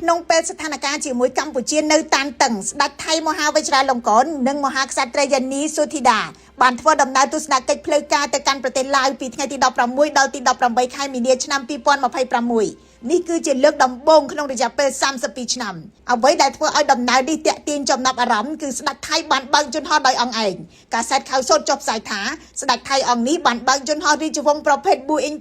ក្នុងពេលស្ថានភាពជាមួយកម្ពុជានៅតានតឹងស្ដេចថៃមហាវេជ្រាលង្កននិងមហាក្សត្រីយ៉ានីសុធីតាបានធ្វើដំណើរទស្សនកិច្ចផ្លូវការទៅកាន់ប្រទេសឡាវពីថ្ងៃទី16ដល់ទី18ខែមីនាឆ្នាំ2026នេះគឺជាលើកដំបូងក្នុងរយៈពេល32ឆ្នាំអ្វីដែលធ្វើឲ្យដំណើរនេះទាក់ទាញចំណាប់អារម្មណ៍គឺស្ដេចថៃបានបើកយន្តហោះដោយអង្គឯងកាសែតខៅសូតចុះផ្សាយថាស្ដេចថៃអង្គនេះបានបើកយន្តហោះរាជវង្សប្រភេទ Boeing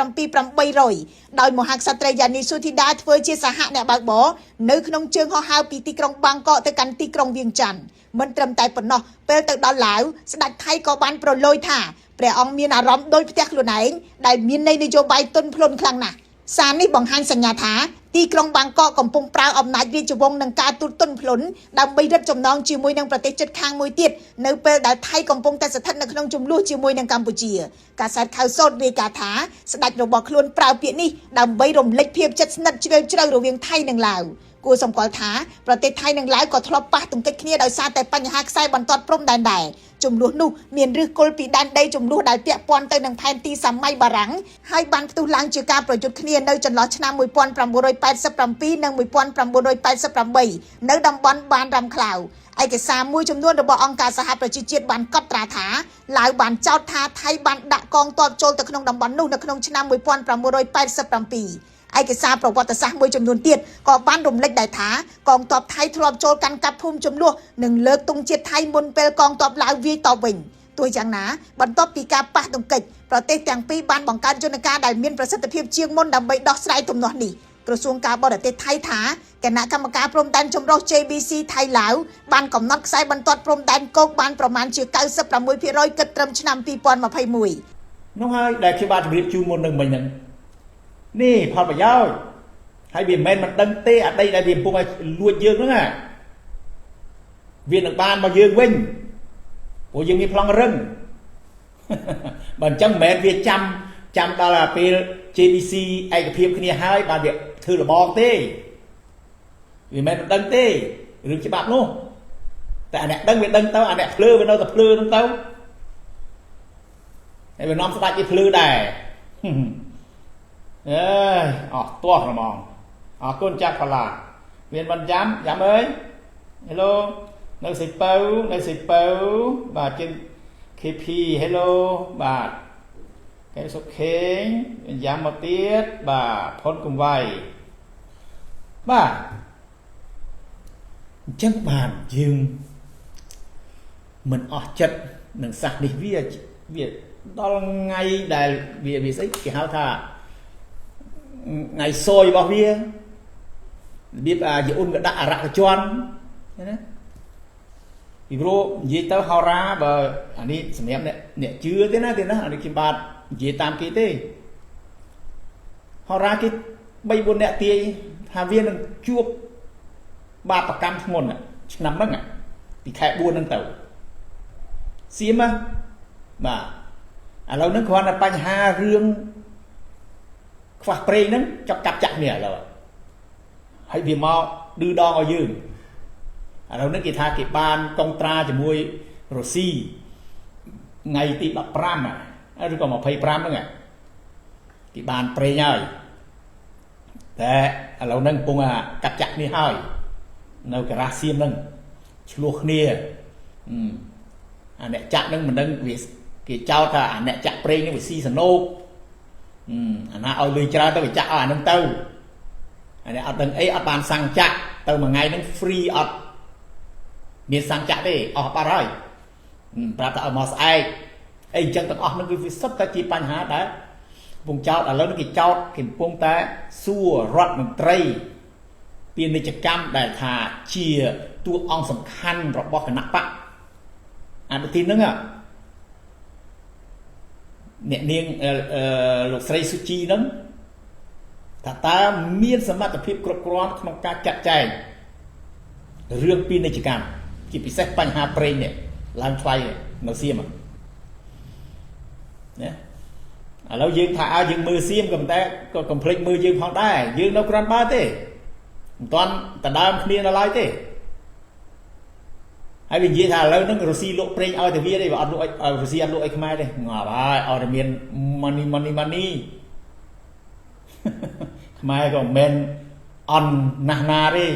737-800ដោយមហាក្សត្រីយ៉ានីសុធីតាធ្វើជាសហអ្នកបើកបរនៅក្នុងជើងហោះហើរពីទីក្រុងបាងកកទៅកាន់ទីក្រុងវៀងច័ន្ទមិនត្រឹមតែប៉ុណ្ណោះពេលទៅដល់ឡាវស្ដេចថៃក៏បានប្រឡូយថាព្រះអង្គមានអារម្មណ៍ដូចផ្ទះខ្លួនឯងដែលមានន័យនយោបាយទន់ភ្លន់ខ្លាំងណាស់សារនេះបង្ហាញសញ្ញាថាទីក្រុងបាងកកកំពុងប្រើអំណាចរាជវង្សនិងការទូតទន់ភ្លន់ដើម្បីរឹតចំណងជាមួយនឹងប្រទេសជិតខាងមួយទៀតនៅពេលដែលថៃកំពុងតែស្ថិតនៅក្នុងជម្លោះជាមួយនឹងកម្ពុជាកាសែតខៅសូតរាយការណ៍ថាស្ដេចរបស់ខ្លួនប្រើពាក្យនេះដើម្បីរំលេចភាពជិតស្និទ្ធជ្រាលជ្រៅរវាងថៃនិងឡាវគួរសម្គាល់ថាប្រទេសថៃនិងឡាវក៏ធ្លាប់ប៉ះទង្គិចគ្នាដោយសារតែបញ្ហាខ្សែបន្ទាត់ព្រំដែនដែរចំនួននោះមានឫសគល់ពីដែនដីចំនួនដែលពាក់ព័ន្ធទៅនឹងផែនទីសម័យបារាំងហើយបានផ្ទុះឡើងជាការប្រយុទ្ធគ្នានៅចន្លោះឆ្នាំ1987និង1988នៅតំបន់បានរ៉ាំក្លាវឯកសារមួយចំនួនរបស់អង្គការសហប្រជាជាតិបានកត់ត្រាថាឡាវបានចោទថាថៃបានដាក់កងទ័ពចូលទៅក្នុងតំបន់នោះនៅក្នុងឆ្នាំ1987ឯកសារប្រវត្តិសាស្ត្រមួយចំនួនទៀតក៏បានរំលេចដែរថាកងទ័ពថៃធ្លាប់ចូលកាន់កាប់ភូមិចំនួននិងលើកទង់ជាតិថៃមុនពេលកងទ័ពឡាវវាយតបវិញទោះយ៉ាងណាបន្ទាប់ពីការប៉ះទង្គិចប្រទេសទាំងពីរបានបង្កើតយន្តការដែលមានប្រសិទ្ធភាពជាងមុនដើម្បីដោះស្រាយទំនាស់នេះក្រសួងការបរទេសថៃថាគណៈកម្មការព្រំដែនចម្រុះ JBC ថៃឡាវបានកំណត់ខ្សែបន្ទាត់ព្រំដែនគោកបានប្រមាណជា96%គិតត្រឹមឆ្នាំ2021 នោះហើយដែលខ្ញុំបាទជម្រាបជូនមុននឹងមិញហ្នឹងនេះផលប្រយោជន៍ហើយវាមិនមែនមិនដឹងទេអតីតដែលវាកំពុងឲ្យលួចយើងហ្នឹងណាវានឹងបានមកយើងវិញព្រោះយើងមានប្លង់រឹងបើអញ្ចឹងមិនមែនវាចាំចាំដល់អាពេល JBC ឯកភាពគ្នាហើយបានវាធ្វើលបងទេវាមិនមែនមិនដឹងទេរឿងច្បាប់នោះតែអាអ្នកដឹងវាដឹងទៅអាអ្នកភ្លឺវានៅតែភ្លឺហ្នឹងទៅហើយវានាំស្ដាច់វាភ្លឺដែរអើយអស់ទាស់ហ្មងអរគុណចាស់ផល្លាមានមិនចាំចាំអើយ Hello នៅសិពៅនៅសិពៅបាទជិន KP Hello បាទកែសុខេងយ៉ាំមកទៀតបាទផុនកំវៃបាទអញ្ចឹងបានយើងមិនអស់ចិត្តនឹងសាសនេះវាវាដល់ថ្ងៃដែលវាវាស្អីគេហៅថាថ្ងៃសយរបស់វារបៀបអាយអ៊ុនក៏ដាក់អរកជន់ណាពីព្រោះនិយាយទៅហោរាបើអានេះសម្រាប់អ្នកអ្នកជឿទេណាទេណាអានេះខ្ញុំបាទនិយាយតាមគេទេហោរាគេ3 4អ្នកទាយថាវានឹងជួបបាបកម្មធ្ងន់ឆ្នាំហ្នឹងពីខែ4ហ្នឹងទៅសៀមបាទឥឡូវហ្នឹងគ្រាន់តែបញ្ហារឿងខ្វះប្រេងហ្នឹងចាប់កាប់ចាក់គ្នាឥឡូវហើយវាមកឌឺដងឲ្យយើងឥឡូវហ្នឹងគេថាគេបានកុងត្រាជាមួយរុស្ស៊ីថ្ងៃទី15ឬក៏25ហ្នឹងគេបានប្រេងហើយតែឥឡូវហ្នឹងកំពុងកាប់ចាក់គ្នាហើយនៅការ៉ាសៀមហ្នឹងឆ្លោះគ្នាអាអ្នកចាក់ហ្នឹងមិនដឹងវាគេចោទថាអាអ្នកចាក់ប្រេងហ្នឹងវាស៊ីសណោកអាណាឲ្យលុយច្រើនទៅវាចាក់ឲ្យអាហ្នឹងទៅអានេះអត់ដឹងអីអត់បានសាំងចាក់ទៅមួយថ្ងៃហ្នឹង free អត់មានសាំងចាក់ទេអស់បាត់ហើយប្រាប់ថាឲ្យមកស្អែកអីអញ្ចឹងទាំងអស់ហ្នឹងគឺវាសុទ្ធតែជាបញ្ហាដែលកំពុងចោតឥឡូវនេះគេចោតគេកំពុងតែសួររដ្ឋមន្ត្រីពាណិជ្ជកម្មដែលថាជាតួអង្គសំខាន់របស់គណៈបកអនុទីហ្នឹងអ្នកនាងលោកស្រីសុជីហ្នឹងថាតើមានសមត្ថភាពគ្រប់គ្រាន់ក្នុងការចាត់ចែងរឿងពាណិជ្ជកម្មជាពិសេសបញ្ហាប្រេងនេះឡើងថ្លៃនៅសៀមណាឥឡូវយើងថាឲ្យយើងមើលសៀមក៏ប៉ុន្តែក៏កុំភ្លេចមើលយើងផងដែរយើងនៅគ្រាន់បើទេមិនទាន់ដដើមគ្នានៅឡើយទេហើយវានិយាយថាឥឡូវហ្នឹងរុស្ស៊ីលក់ប្រេងឲ្យទៅវាទេវាអត់លក់ឲ្យរុស្ស៊ីអត់លក់ឲ្យខ្មែរទេងាប់ហើយឲ្យតែមាន money money money ខ្មែរក៏មិនមែន អន់ណាស់ណាទេ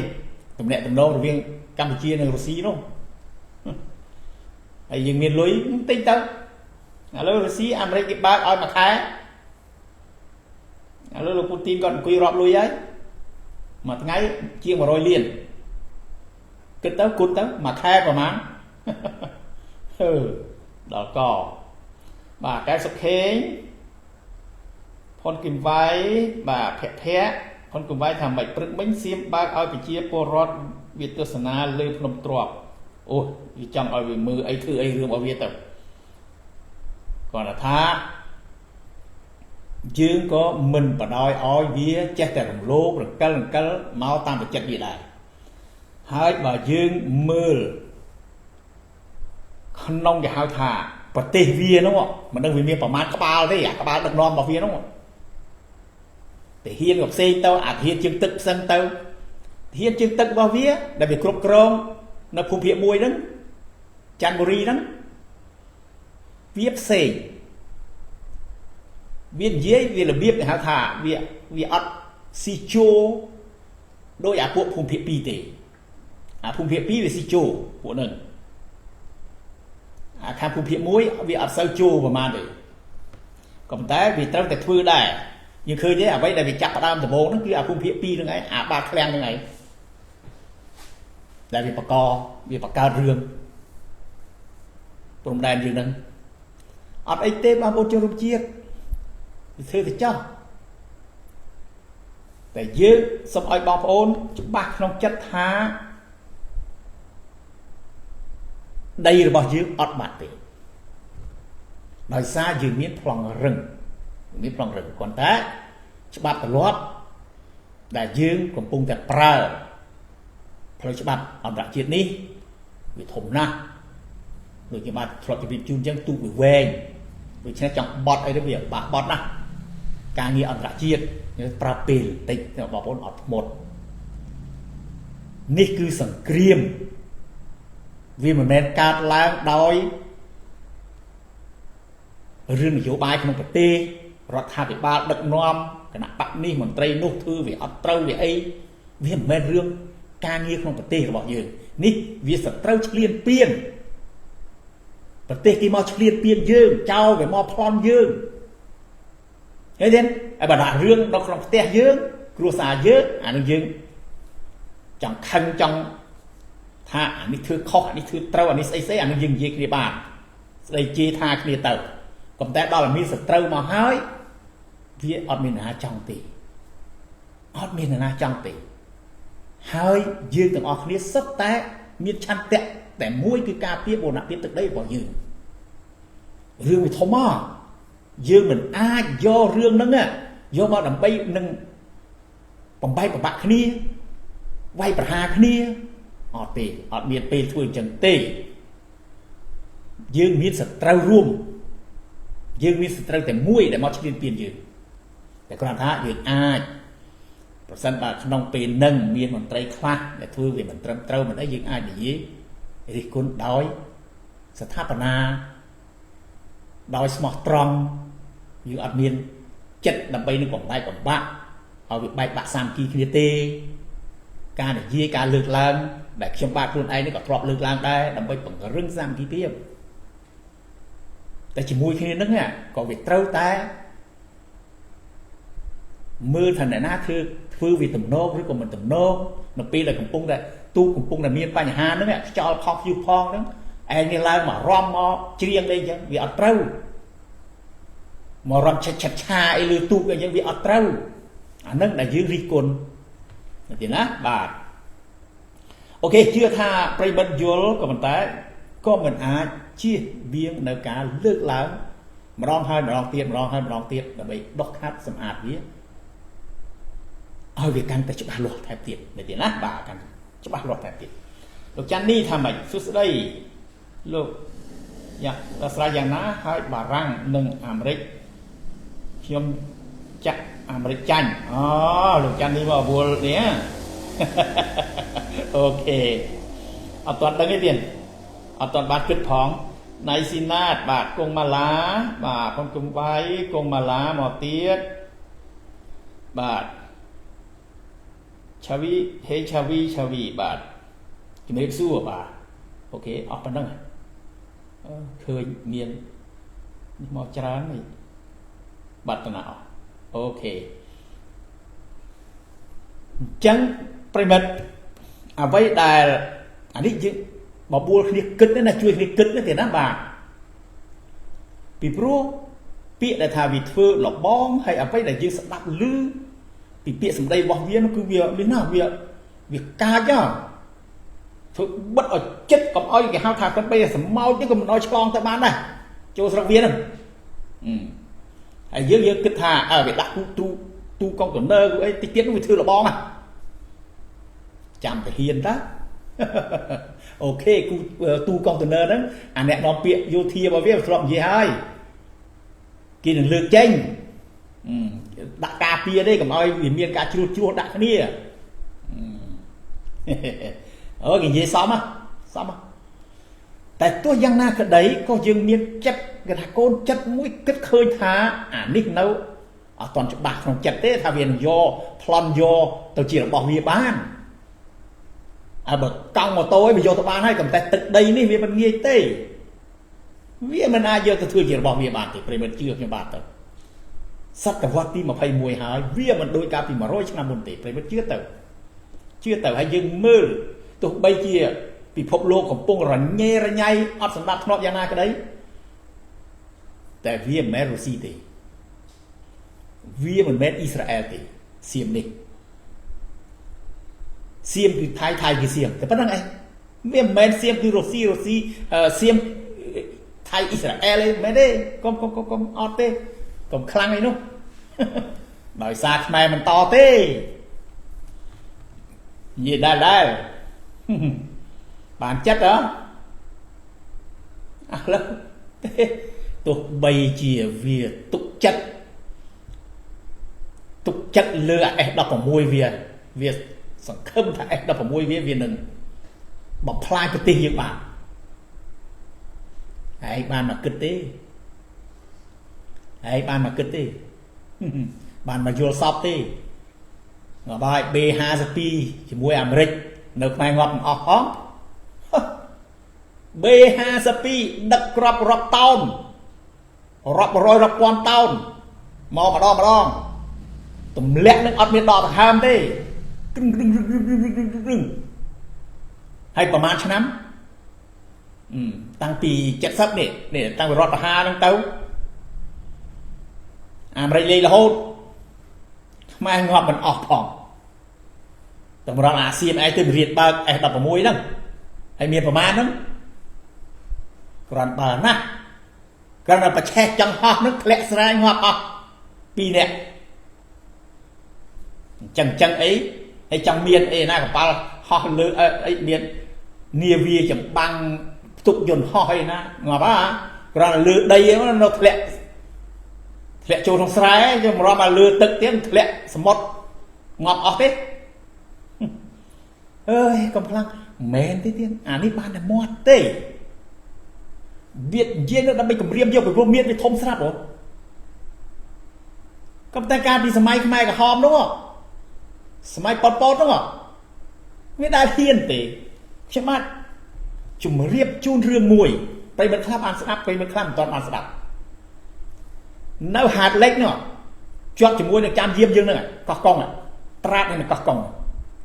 ទំនាក់ទំនងរវាងកម្ពុជានិងរុស្ស៊ីនោះហើយយើងមានលុយតិចទៅឥឡូវរុស្ស៊ីអាមេរិកគេបើកឲ្យមួយខែឥឡូវលោកពូទីនគាត់អង្គុយរាប់លុយហើយមួយថ្ងៃជាង100លានគិតទៅគុណទៅមួយខែប្រហែលហឺដល់កបាទកែសុខេងផុនគឹមវៃបាទភៈភៈផុនគឹមវៃថាម៉េចព្រឹកមិញសៀមបើកឲ្យប្រជាពលរដ្ឋវាទស្សនាលើភ្នំទ្របអូវាចង់ឲ្យវាមើលអីធ្វើអីរឿងរបស់វាទៅគាត់ថាយើងក៏មិនបដ ாய் ឲ្យវាចេះតែរំលោភរង្កិលរង្កិលមកតាមបច្ចិតវាដែរហើយបើយើងមើលក្នុងគេហៅថាប្រទេសវានោះមិនដឹងវាមានប្រមាណក្បាលទេអាក្បាលដឹកនាំរបស់វានោះទាហានក៏ផ្សេងទៅអាទាហានជើងទឹកផ្សេងទៅទាហានជើងទឹករបស់វាដែលវាគ្រប់គ្រងនៅភូមិភាគមួយហ្នឹងច័ន្ទបុរីហ្នឹងវាផ្សេងវានិយាយវារបៀបគេហៅថាវាអត់ស៊ីជោដោយអាពួកភូមិភាគ2ទេអាភូមិភាគ2វាស៊ីជោពួកហ្នឹងអាខាងភូមិភាគ1វាអត់សូវជោប្រហែលទេក៏ប៉ុន្តែវាត្រូវតែធ្វើដែរយើងឃើញទេអ្វីដែលវាចាប់ផ្ដើមដំបូងហ្នឹងគឺអាភូមិភាគ2ហ្នឹងឯងអាបាតឃ្លាំងហ្នឹងឯងដែលវាបកវាបង្កើតរឿងព្រំដែនយើងហ្នឹងអត់អីទេបងប្អូនជនរួមជាតិវាធ្វើទៅចោះតែយើងសូមឲ្យបងប្អូនច្បាស់ក្នុងចិត្តថាដីរបស់យើងអត់បាត់ទេដោយសារយើងមានប្លង់រឹងមានប្លង់រឹងគ្រាន់តែច្បាប់ទម្លាប់ដែលយើងកំពុងតែប្រើផ្លូវច្បាប់អន្តរជាតិនេះវាធំណាស់ដូចជាបាទធ្លាប់ជម្រាបជូនអញ្ចឹងទូកវាវែងដូច្នេះចង់បត់អីទៅវាបាក់បត់ណាស់ការងារអន្តរជាតិប្រើពេលតិចបងប្អូនអត់ធ្មត់នេះគឺសង្គ្រាមវាមិនមែនកើតឡើងដោយរឿងនយោបាយក្នុងប្រទេសរដ្ឋាភិបាលដឹកនាំគណៈបកនេះមន្ត្រីនោះធ្វើវាអត់ត្រូវវាអីវាមិនមែនរឿងការងារក្នុងប្រទេសរបស់យើងនេះវាសត្រូវឈ្លានពានប្រទេសគេមកឈ្លានពានយើងចោលវាមកប្លន់យើងឃើញទេហើយបើដាក់រឿងដល់ក្នុងផ្ទះយើងគ្រួសារយើងអានឹងយើងចង់ខឹងចង់ថាអានេះធ្វើខុសអានេះធ្វើត្រូវអានេះស្អីស្អីអានឹងយើងនិយាយគ្នាបានស្ដីជេរថាគ្នាទៅក៏តែដល់មានសត្រូវមកហើយវាអត់មានអ្នកណាចង់ទេអត់មានអ្នកណាចង់ទេហើយយើងទាំងអស់គ្នាសុទ្ធតែមានឆន្ទៈតែមួយគឺការពារបូរណភាពទឹកដីរបស់យើងរឿងវាធំមកយើងមិនអាចយករឿងហ្នឹងយកមកដើម្បីនឹងបំបែកបំបាក់គ្នាវាយប្រហារគ្នាអត់ទេអត់មានពេលធ្វើអញ្ចឹងទេយើងមានសត្រូវរួមយើងមានសត្រូវតែមួយដែលមកឈ្លានពានយើងតែគ្រាន់ថាយើងអាចប្រសិនបើក្នុងពេលនឹងមានមន្ត្រីខ្លះដែលធ្វើវាមិនត្រឹមត្រូវមិនអីយើងអាចនិយាយរិះគន់ដោយស្ថាបនាដោយស្មោះត្រង់យើងអត់មានចិត្តដើម្បីនឹងបំបែកបំបាក់ឲ្យវាបែកបាក់សាមគ្គីគ្នាទេការនិយាយការលើកឡើងដែលខ្ញុំបាទខ្លួនឯងនេះក៏ធ្លាប់លើកឡើងដែរដើម្បីពង្រឹងសាមគ្គីភាពតែជាមួយគ្នានឹងក៏វាត្រូវតែមើលថាអ្នកណាធ្វើវាទំនងឬក៏មិនទំនងនៅពេលដែលកំពុងតែទូកំពុងតែមានបញ្ហាហ្នឹងខ្យល់ផុសយូរផងហ្នឹងឯងនេះឡើងមករំមកច្រៀងអីចឹងវាអត់ត្រូវមករំឆិតឆិតឆាអីលើទូកអីចឹងវាអត់ត្រូវអាហ្នឹងដែលយើងរិះគន់ទេណាបាទអូខេជឿថាប្រិមិត្តយល់ក៏ប៉ុន្តែក៏មិនអាចជៀសវាងនៅការលើកឡើងម្ដងហើយម្ដងទៀតម្ដងហើយម្ដងទៀតដើម្បីដោះខាត់សម្អាតវាឲ្យវាកាន់តែច្បាស់លាស់ថែមទៀតមែនទេណាបាទកាន់ច្បាស់លាស់ថែមទៀតលោកច័ន្ទនេះថាម៉េចសួស្តីលោកយ៉ាដោះស្រាយយ៉ាងណាហើយបារាំងនិងអាមេរិកខ្ញុំចាក់អាមេរិកចាញ់អូលោកច័ន្ទនេះមកវល់នេះអូខេអត់ទាន់ដឹងទេទៀតអត់ទាន់បានគិតផងណៃស៊ីណាតបាទគង់ម៉ាឡាបាទផងគុំវៃគង់ម៉ាឡាមកទៀតបាទ ឆាវីហេឆាវីឆាវីបាទជំរាបសួរបាទ OK អស់ប៉ុណ្ណឹងឃើញមាននេះមកច្រើននេះបាត់តំណាអស់ OK អញ្ចឹងប្រិមិត្តអ្វីដែលអានេះយើងបបួលគ្នាគិតណាជួយគ្នាគិតទេណាបាទពីព្រោះពាក្យដែលថាវាធ្វើលបងហើយអ្វីដែលយើងស្ដាប់ឮពីពាក្យសម្ដីរបស់វានោះគឺវានេះណាវាវាកាចហ៎ធ្វើបិទឲ្យចិត្តកុំឲ្យគេហៅថាគាត់បីសម្ោចនេះក៏មិនឲ្យឆ្លងទៅបានដែរចូលស្រុកវាហ្នឹងហើយយើងយើងគិតថាអើវាដាក់ទូទូទូកុងតឺន័រអីតិចទៀតនោះវាធ្វើលបងហ៎ចាំទៅហ៊ានតា OK គូទូកុងតឺន័រហ្នឹងអាអ្នកនាំពាក្យយោធារបស់វាធ្លាប់និយាយហើយគេនឹងលើកចេញដាក់ការពារទេកុំឲ្យវាមានការជ្រួសជ្រោះដាក់គ្នាអូគេនិយាយសមសមតែទោះយ៉ាងណាក្តីក៏យើងមានចិត្តគេថាកូនចិត្តមួយគិតឃើញថាអានេះនៅអត់ទាន់ច្បាស់ក្នុងចិត្តទេថាវានឹងយកប្លន់យកទៅជារបស់វាបានហើយបើកង់ម៉ូតូឯងវាយកទៅបានហើយក៏តែទឹកដីនេះវាមិនងាយទេវាមិនអាចយកទៅធ្វើជារបស់វាបានទេប្រិមត្តជឿខ្ញុំបាទទៅសតវត្សទី21ហើយវាមិនដូចកាលពី100ឆ្នាំមុនទេប្រិមត្តជឿទៅជឿទៅហើយយើងមើលទោះបីជាពិភពលោកកំពុងរញ៉េរញ៉ៃអត់សម្ដាប់ធ្នាប់យ៉ាងណាក្តីតែវាមិនមែនរុស្ស៊ីទេវាមិនមែនអ៊ីស្រាអែលទេសៀមនេះសៀមគឺថៃថៃគឺសៀមតែប៉ុណ្្នឹងឯងវាមិនមែនសៀមគឺរុស្ស៊ីរុស្ស៊ីសៀមថៃអ៊ីស្រាអែលទេមិនមែនទេកុំកុំកុំកុំអត់ទេកុំខ្លាំងអីនោះដោយសារខ្មែរមិនតទេនិយាយដែរដែរបានចិត្តហ៎ឥឡូវទេទោះបីជាវាទុកចិត្តទុកចិត្តលើ S16 វាវាសង្ឃឹមថា S16 វាវានឹងបំផ្លាញប្រទេសយើងបានហើយបានមកគិតទេហើយបានមកគិតទេបានមកយល់សពទេងាប់ហើយ B52 ជាមួយអាមេរិកនៅខ្មែរងាប់មិនអស់ផង B52 ដឹកគ្រាប់រាប់តោនរាប់រយរាប់ពាន់តោនមកម្ដងម្ដងទម្លាក់នឹងអត់មានដកដង្ហើមទេក្រឹងក្រឹងក្រឹងក្រឹងក្រឹងហើយប្រហែលឆ្នាំតាំងពី70នេះនេះតាំងពីរដ្ឋប្រហារហ្នឹងទៅអាមេរិកលេងរហូតខ្មែរងាប់មិនអស់ផងតម្រង់អាស៊ានឯងទៅរៀនបើក S16 ហ្នឹងហើយមានប្រមាណហ្នឹងគ្រាន់បើណាស់គ្រាន់តែប្រឆេះចង់ហោះហ្នឹងធ្លាក់ស្រែងាប់អស់2នាក់អញ្ចឹងអញ្ចឹងអីហើយចង់មានអីណាកប៉ាល់ហោះលើអីមាននាវាចម្បាំងផ្ទុកយន្តហោះអីណាងាប់ហ่าគ្រាន់តែលើដីនៅធ្លាក់ធ្លាក់ចូលក្នុងស្រែយើងរំមកលើទឹកទៀតធ្លាក់សមុទ្រងាប់អស់ទេអើយកុំខ្លាំងមែនទេទៀតអានេះបានតែមាត់ទេវានិយាយនៅដើម្បីគម្រាមយកពីព្រោះមានវាធំស្រាប់ហ៎ក៏តែកាលពីសម័យខ្មែរក្រហមនោះសម័យប៉ុលពតនោះវាដែលហ៊ានទេខ្ញុំបាទជំរាបជូនរឿងមួយប្រិមត្តខ្លះបានស្ដាប់ប្រិមត្តខ្លះមិនទាន់បានស្ដាប់នៅហាតលិចនោះជាប់ជាមួយនឹងចាំយាមយើងហ្នឹងកោះកុងត្រាតនឹងកោះកុង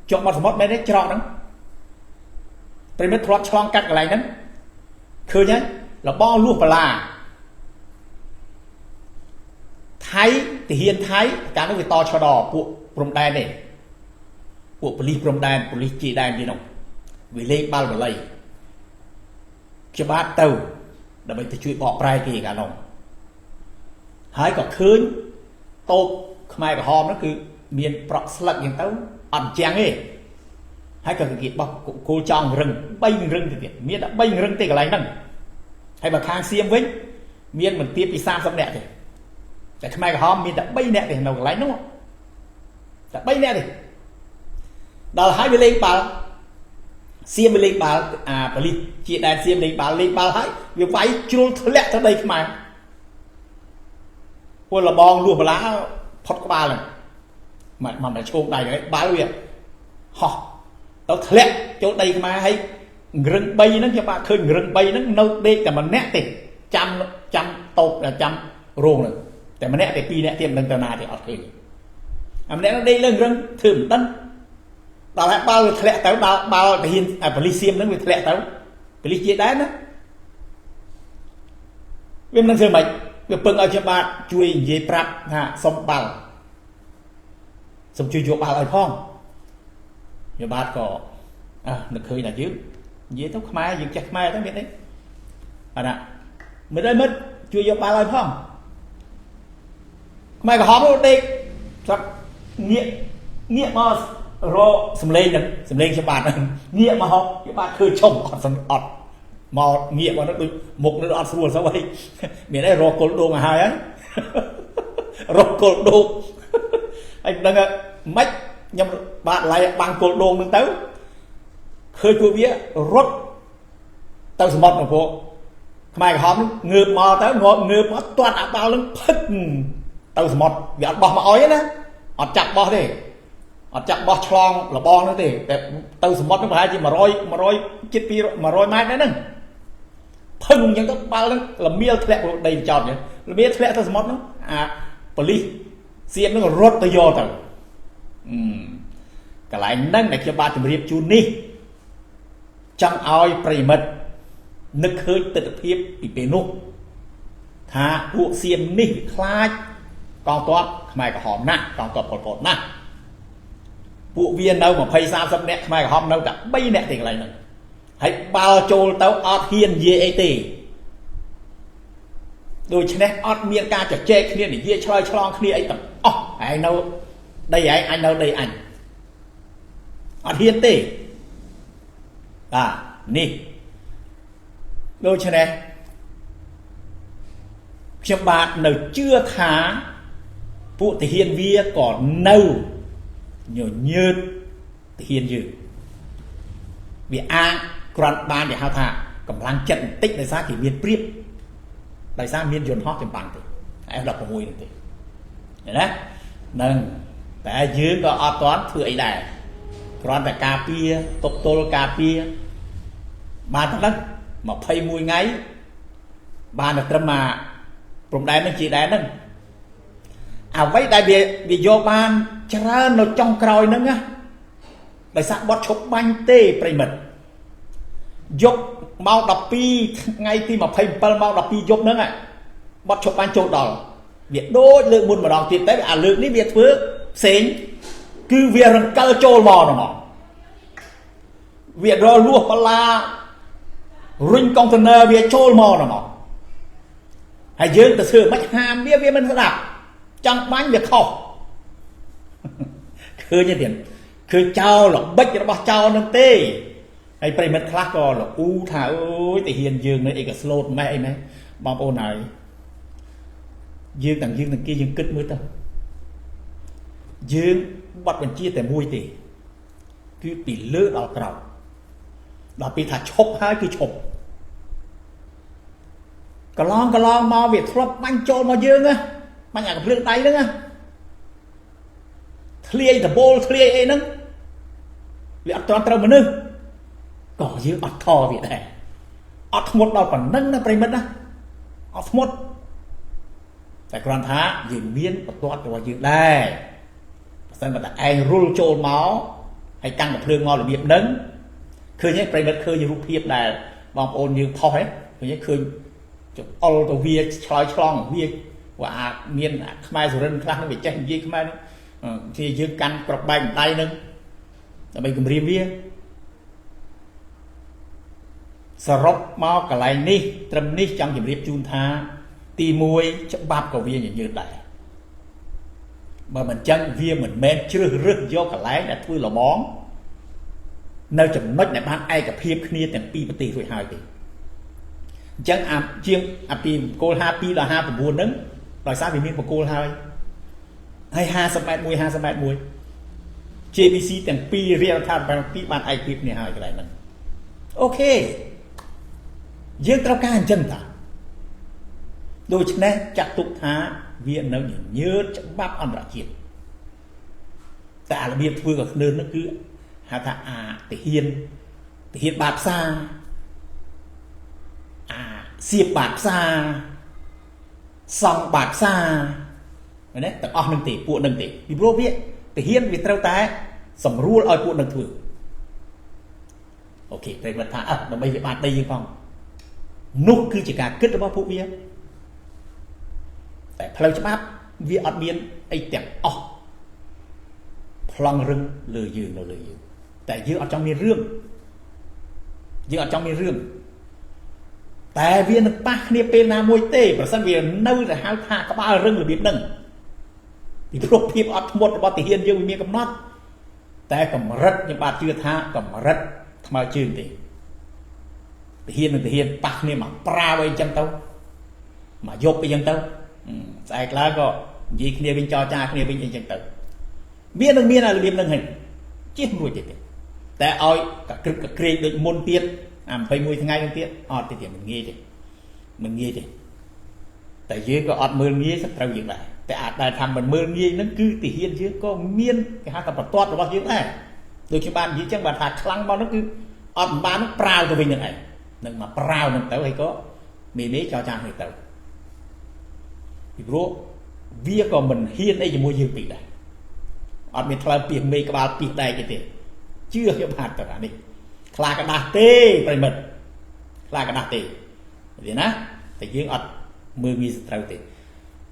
ជាប់មាត់សមុទ្រមែនទេច្រកហ្នឹងប្រិមិត្តធ្លាប់ឆ្លងកាត់កន្លែងហ្នឹងឃើញហើយលបងលួសបលាថៃទាហានថៃកាលនោះវាតឆដពួកព្រំដែនទេពួកប៉ូលីសព្រំដែនប៉ូលីសជាដែនទីនោះវាលេងបាល់បល័យខ្ញុំបាទទៅដើម្បីទៅជួយបកប្រែគេកាលនោះហើយក៏ឃើញតូបខ្មែរក្រហមហ្នឹងគឺមានប្រក់ស្លឹកយ៉ាងទៅអត់ជាងទេហើយក៏គេបោះគោលចង់រឹង3រឹងទៅទៀតមានតែ3រឹងទេកន្លែងហ្នឹងហើយបើខាងសៀមវិញមានមិនទៀបពី30នាក់ទេតែខ្មែរក្រហមមានតែ3នាក់ទេនៅកន្លែងនោះតែ3នាក់ទេដល់ហើយវាលេងបាល់សៀមវាលេងបាល់អាប៉ូលីសជាដែនសៀមលេងបាល់លេងបាល់ហើយវាវាយជ្រុលធ្លាក់ទៅដីខ្មែរពលលបងលួសបលាផុតក្បាលហ្នឹងមកមកឈោងដៃហ្នឹងបាល់វា ហោះទៅធ្លាក់ចូលដីខ្មែរហើយរឹង3ហ្នឹងខ្ញុំបាទឃើញរឹង3ហ្នឹងនៅដេកតែម្នាក់ទេចាំចាំតូបចាំរោងហ្នឹងតែម្នាក់ទេ2នាក់ទៀតមិនដឹងទៅណាទេអត់ឃើញអាម្នាក់ហ្នឹងដេកលើរឹងធ្វើមិនដឹងដល់ហើយបាល់វាធ្លាក់ទៅដល់បាល់ទាហានប៉ូលីសសៀមហ្នឹងវាធ្លាក់ទៅប៉ូលីសជាដែរណាវាមិនដឹងធ្វើម៉េចវាពឹងឲ្យខ្ញុំបាទជួយនិយាយប្រាប់ថាសុំបាល់សុំជួយយកបាល់ឲ្យផងខ្ញុំបាទក៏នឹកឃើញថាយើងនិយាយទៅខ្មែរយើងចេះខ្មែរទៅមានអីបាទណាមិត្តអើយមិត្តជួយយកបាល់ឲ្យផងខ្មែរក្រហមនោះដេកស្រាប់ងាកងាកមករកសំឡេងហ្នឹងសំឡេងខ្ញុំបាទងាកមកខ្ញុំបាទឃើញឆុងអត់អត់មកងាកមកនោះដូចមុខនោះអត់ស្រួលសោះអីមានអីរកគល់ដងឲ្យហើយរកគល់ដងហើយមិនដឹងម៉េចខ្ញុំបាទឡៃបាំងគល់ដងហ្នឹងទៅឃើញពួកវារត់ទៅសមុទ្រនោះពួកខ្មែរក្រហមងើបមកទៅងើបមកទាត់អាបាល់នឹងផឹកទៅសមុទ្រវាអត់បោះមកអុយណាអត់ចាប់បោះទេអត់ចាប់បោះឆ្លងលបងនោះទេតែទៅសមុទ្រនោះប្រហែលជា100 100ជិត200 100ម៉ែត្រដែរហ្នឹងផឹងអញ្ចឹងទៅបាល់នឹងលមៀលធ្លាក់ដីចោតអញ្ចឹងលមៀលធ្លាក់ទៅសមុទ្រហ្នឹងអាប៉ូលីសសៀមហ្នឹងរត់ទៅយកទៅកន្លែងហ្នឹងដែលខ្ញុំបាទជម្រាបជូននេះចង់ឲ្យប្រិយមិត្តនឹកឃើញទិដ្ឋភាពពីពេលនោះថាពួកសៀមនេះវាខ្លាចកងទ័ពខ្មែរក្រហមណាស់កងទ័ពប៉ុលពតណាស់ពួកវានៅ20 30នាក់ខ្មែរក្រហមនៅតែ3នាក់ទេកន្លែងហ្នឹងហើយបាល់ចូលទៅអត់ហ៊ាននិយាយអីទេដូច្នេះអត់មានការជជែកគ្នានិយាយឆ្លើយឆ្លងគ្នាអីទាំងអស់ឯងនៅដីឯងអញនៅដីអញអត់ហ៊ានទេបាទនេះដូច្នេះខ្ញុំបាទនៅជឿថាពួកទាហានវាក៏នៅញញើតទាហានយើងវាអាងគ្រាន់បានគេហៅថាកម្លាំងចិត្តបន្តិចដោយសារគេមានព្រៀបដោយសារមានយន្តហោះចម្បាំងទេ F16 នោះទេឃើញណានឹងតែយើងក៏អត់ទាន់ធ្វើអីដែរគ្រាន់តែការពារទប់ទល់ការពារបានតែហ្នឹង21ថ្ងៃបានតែត្រឹមមកព្រំដែនហ្នឹងជាដែនហ្នឹងអ្វីដែលវាយកបានច្រើននៅចុងក្រោយហ្នឹងណាដោយសារបត់ឈប់បាញ់ទេប្រិមិត្តយប់ម៉ោង12ថ្ងៃទី27ម៉ោង12យប់ហ្នឹងបត់ឈប់បាញ់ចូលដល់វាដូចលើកមុនម្ដងទៀតតែអាលើកនេះវាធ្វើផ្សេងគឺវារង្កិលចូលមកហ្មងវារលួសបលារុញកុងតឺន័រវាចូលមកហ្មងហើយយើងទៅធ្វើមិនហាមវាវាមិនស្ដាប់ចង់បាញ់វាខុសឃើញទេទៀតឃើញចោលល្បិចរបស់ចោលនឹងទេហើយប្រិមិត្តខ្លះក៏លអ៊ូថាអូយទាហានយើងនេះអីក៏ស្លូតម៉េះអីម៉េះបងប្អូនហើយយើងទាំងយើងទាំងគេយើងគិតមើលទៅយើងបត់បញ្ជាតែមួយទេគឺពីលើដល់ក្រោមដល់ពេលថាឈប់ហើយគឺឈប់កន្លងមកវាធ្លាប់បាញ់ចូលមកយើងណាបាញ់អាកំភ្លើងដៃហ្នឹងណាធ្លាយដបូលធ្លាយអីហ្នឹងវាអត់ទាន់ត្រូវមនុស្សក៏យើងអត់ថវាដែរអត់ធ្មត់ដល់ប៉ុណ្ណឹងណាប្រិមិត្តណាអត់ធ្មត់តែគ្រាន់ថាយើងមានបន្ទាត់របស់យើងដែរបើសិនបើតែឯងរុលចូលមកហើយកាន់កំភ្លើងមករបៀបហ្នឹងឃើញទេប្រិមិត្តឃើញរូបភាពដែលបងប្អូនយើងផុសហ៎ឃើញទេឃើញចង្អុលទៅវាឆ្លើយឆ្លងវាว่าអាមានខ្មែរសុរិនខ្លះនឹងវាចេះនិយាយខ្មែរហ្នឹងជាយើងកាន់ក្របបែកដៃហ្នឹងដើម្បីគម្រាមវាសរុបមកកន្លែងនេះត្រឹមនេះចង់ជម្រាបជូនថាទី1ច្បាប់ក៏វាញញើតដែរបើមិនចឹងវាមិនមែនជ្រើសរើសយកកន្លែងដែលធ្វើលបងនៅចំណុចដែលបានឯកភាពគ្នាទាំងពីរប្រទេសរួចហើយទេអញ្ចឹងអាជាងអាពីបង្គោល52ដល់59ហ្នឹងដោយសារវាមានបង្គោលហើយហើយ50ម៉ែត្រ1 50ម៉ែត្រ1 JBC ទាំងពីររាជរដ្ឋាភិបាលពីរបានឯកភាពគ្នាហើយកន្លែងហ្នឹងអូខេយើងត្រូវការអញ្ចឹងតាដូច្នេះចាត់ទុកថាវានៅញញើតច្បាប់អន្តរជាតិតែរបៀបធ្វើក៏គ្នឿននោះគឺ ហៅថាអាទាហានទាហានបាតផ្សារអាសៀបបាតផ្សារសង់បាតផ្សារមែនទេទាំងអស់នឹងទេពួកនឹងទេពីព្រោះវាទាហានវាត្រូវតែសម្រួលឲ្យពួកនឹងធ្វើអូខេប្រិយមិត្តថាអើដើម្បីវាបានដីយើងផងនោះគឺជាការគិតរបស់ពួកវាតែផ្លូវច្បាប់វាអត់មានអីទាំងអស់ប្លង់រឹងលើយើងនៅលើយើងតែយើងអត់ចង់មានរឿងយើងអត់ចង់មានរឿងតែវានឹងប៉ះគ្នាពេលណាមួយទេប្រសិនវានៅតែហៅថាក្បាលរឹងរបៀបហ្នឹងពីព្រោះភាពអត់ធ្មត់របស់ទាហានយើងវាមានកំណត់តែកម្រិតខ្ញុំបាទជឿថាកម្រិតថ្មើរជើងទេទាហាននិងទាហានប៉ះគ្នាមកប្រាវអីចឹងទៅមកយប់អីចឹងទៅស្អែកឡើងក៏និយាយគ្នាវិញចរចាគ្នាវិញអីចឹងទៅវានឹងមានរបៀបហ្នឹងហ្នឹងជិះរួចទេតែឲ្យកក្រឹបកក្រែងដូចមុនទៀតអា21ថ្ងៃហ្នឹងទៀតអត់ទេមិនងាយទេមិនងាយទេតែយើងក៏អត់មើលងាយសត្រូវយើងដែរតែអាចដែលថាមិនមើលងាយហ្នឹងគឺទាហានយើងក៏មានគេហៅថាបន្ទាត់របស់យើងដែរដូចខ្ញុំបាននិយាយចឹងបានថាខ្លាំងមកហ្នឹងគឺអត់បានហ្នឹងប្រាវទៅវិញហ្នឹងឯងនឹងមកប្រាវហ្នឹងទៅហើយក៏មេមេចរចាគ្នាទៅពីព្រោះវាក៏មិនហ៊ានអីជាមួយយើងពេកដែរអត់មានថ្លើមពីមេក្បាលពីដែកទេជឿខ្ញុំបាទតើអានេះខ្លាកដាស់ទេប្រិមិត្តខ្លាកដាស់ទេទេណាតែយើងអត់មើលងាយសត្រូវទេ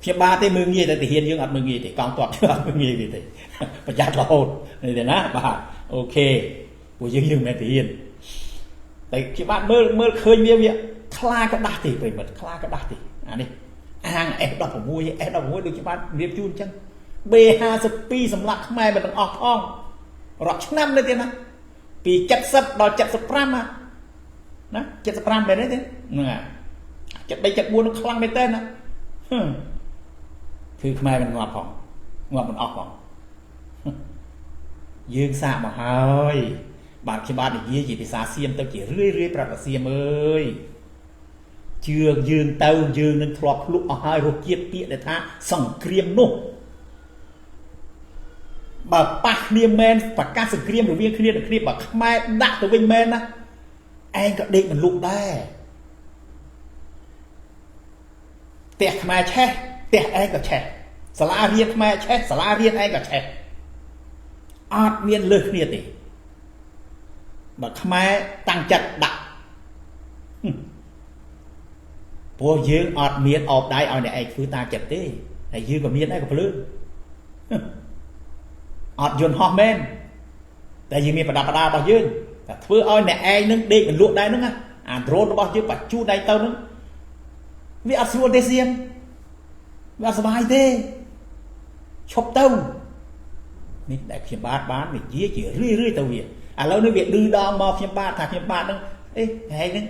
ខ្ញុំបាទទេមើលងាយតែទាហានយើងអត់មើលងាយទេកងទ័ពយើងអត់មើលងាយវាទេប្រយ័ត្នរហូតនេះទេណាបាទអូខេពួកយើងយើងមិនមែនទាហានតែខ្ញុំបាទមើលមើលឃើញវាវាខ្លាកដាស់ទេប្រិមិត្តខ្លាកដាស់ទេអានេះអាង S16 S16 ដូចខ្ញុំបាទរៀបជូនអញ្ចឹង B52 សម្រាប់ខ្មែរមិនទាំងអស់ផងរាប់ឆ្នាំនេះទៀតណាពី70ដល់75ណាណា75មែនទេហ្នឹងហើយ73 74នឹងខ្លាំងមែនតើណាគឺខ្មែរមិនងាប់ផងងាប់មិនអស់ផងយើងសាកមកហើយបាទខ្ញុំបាទនិយាយជាភាសាសៀមទៅជារឿយរឿយប្រាប់អាសៀមអើយជឿយើងទៅយើងនឹងធ្លាប់ភ្លុកអស់ហើយរសជាតិពាក្យដែលថាសង្គ្រាមនោះបើប៉ះគ្នាមែនប្រកាសសង្គ្រាមរវាងគ្នានឹងគ្នាបើខ្មែរដាក់ទៅវិញមែនណាឯងក៏ដេកមិនលុកដែរផ្ទះខ្មែរឆេះផ្ទះឯងក៏ឆេះសាលារៀនខ្មែរឆេះសាលារៀនឯងក៏ឆេះអត់មានលើសគ្នាទេបើខ្មែរតាំងចិត្តដាក់ព្រោះយើងអត់មានអោបដៃឲ្យអ្នកឯងធ្វើតាមចិត្តទេហើយយើងក៏មានដែរក៏ភ្លឺអត់យន្តហោះមែនតែយើងមានប្រដាប់ប្រដារបស់យើងតែធ្វើឲ្យអ្នកឯងនឹងដេកមិនលក់ដែរហ្នឹងណាអាដ្រូនរបស់យើងបញ្ជូនឯងទៅហ្នឹងវាអត់ស្រួលទេសៀងវាអត់សុបាយទេឈប់ទៅនេះដែលខ្ញុំបាទបាននិយាយជារឿយរឿយទៅវាឥឡូវនេះវាឌឺដងមកខ្ញុំបាទថាខ្ញុំបាទហ្នឹងអេហែងហ្នឹង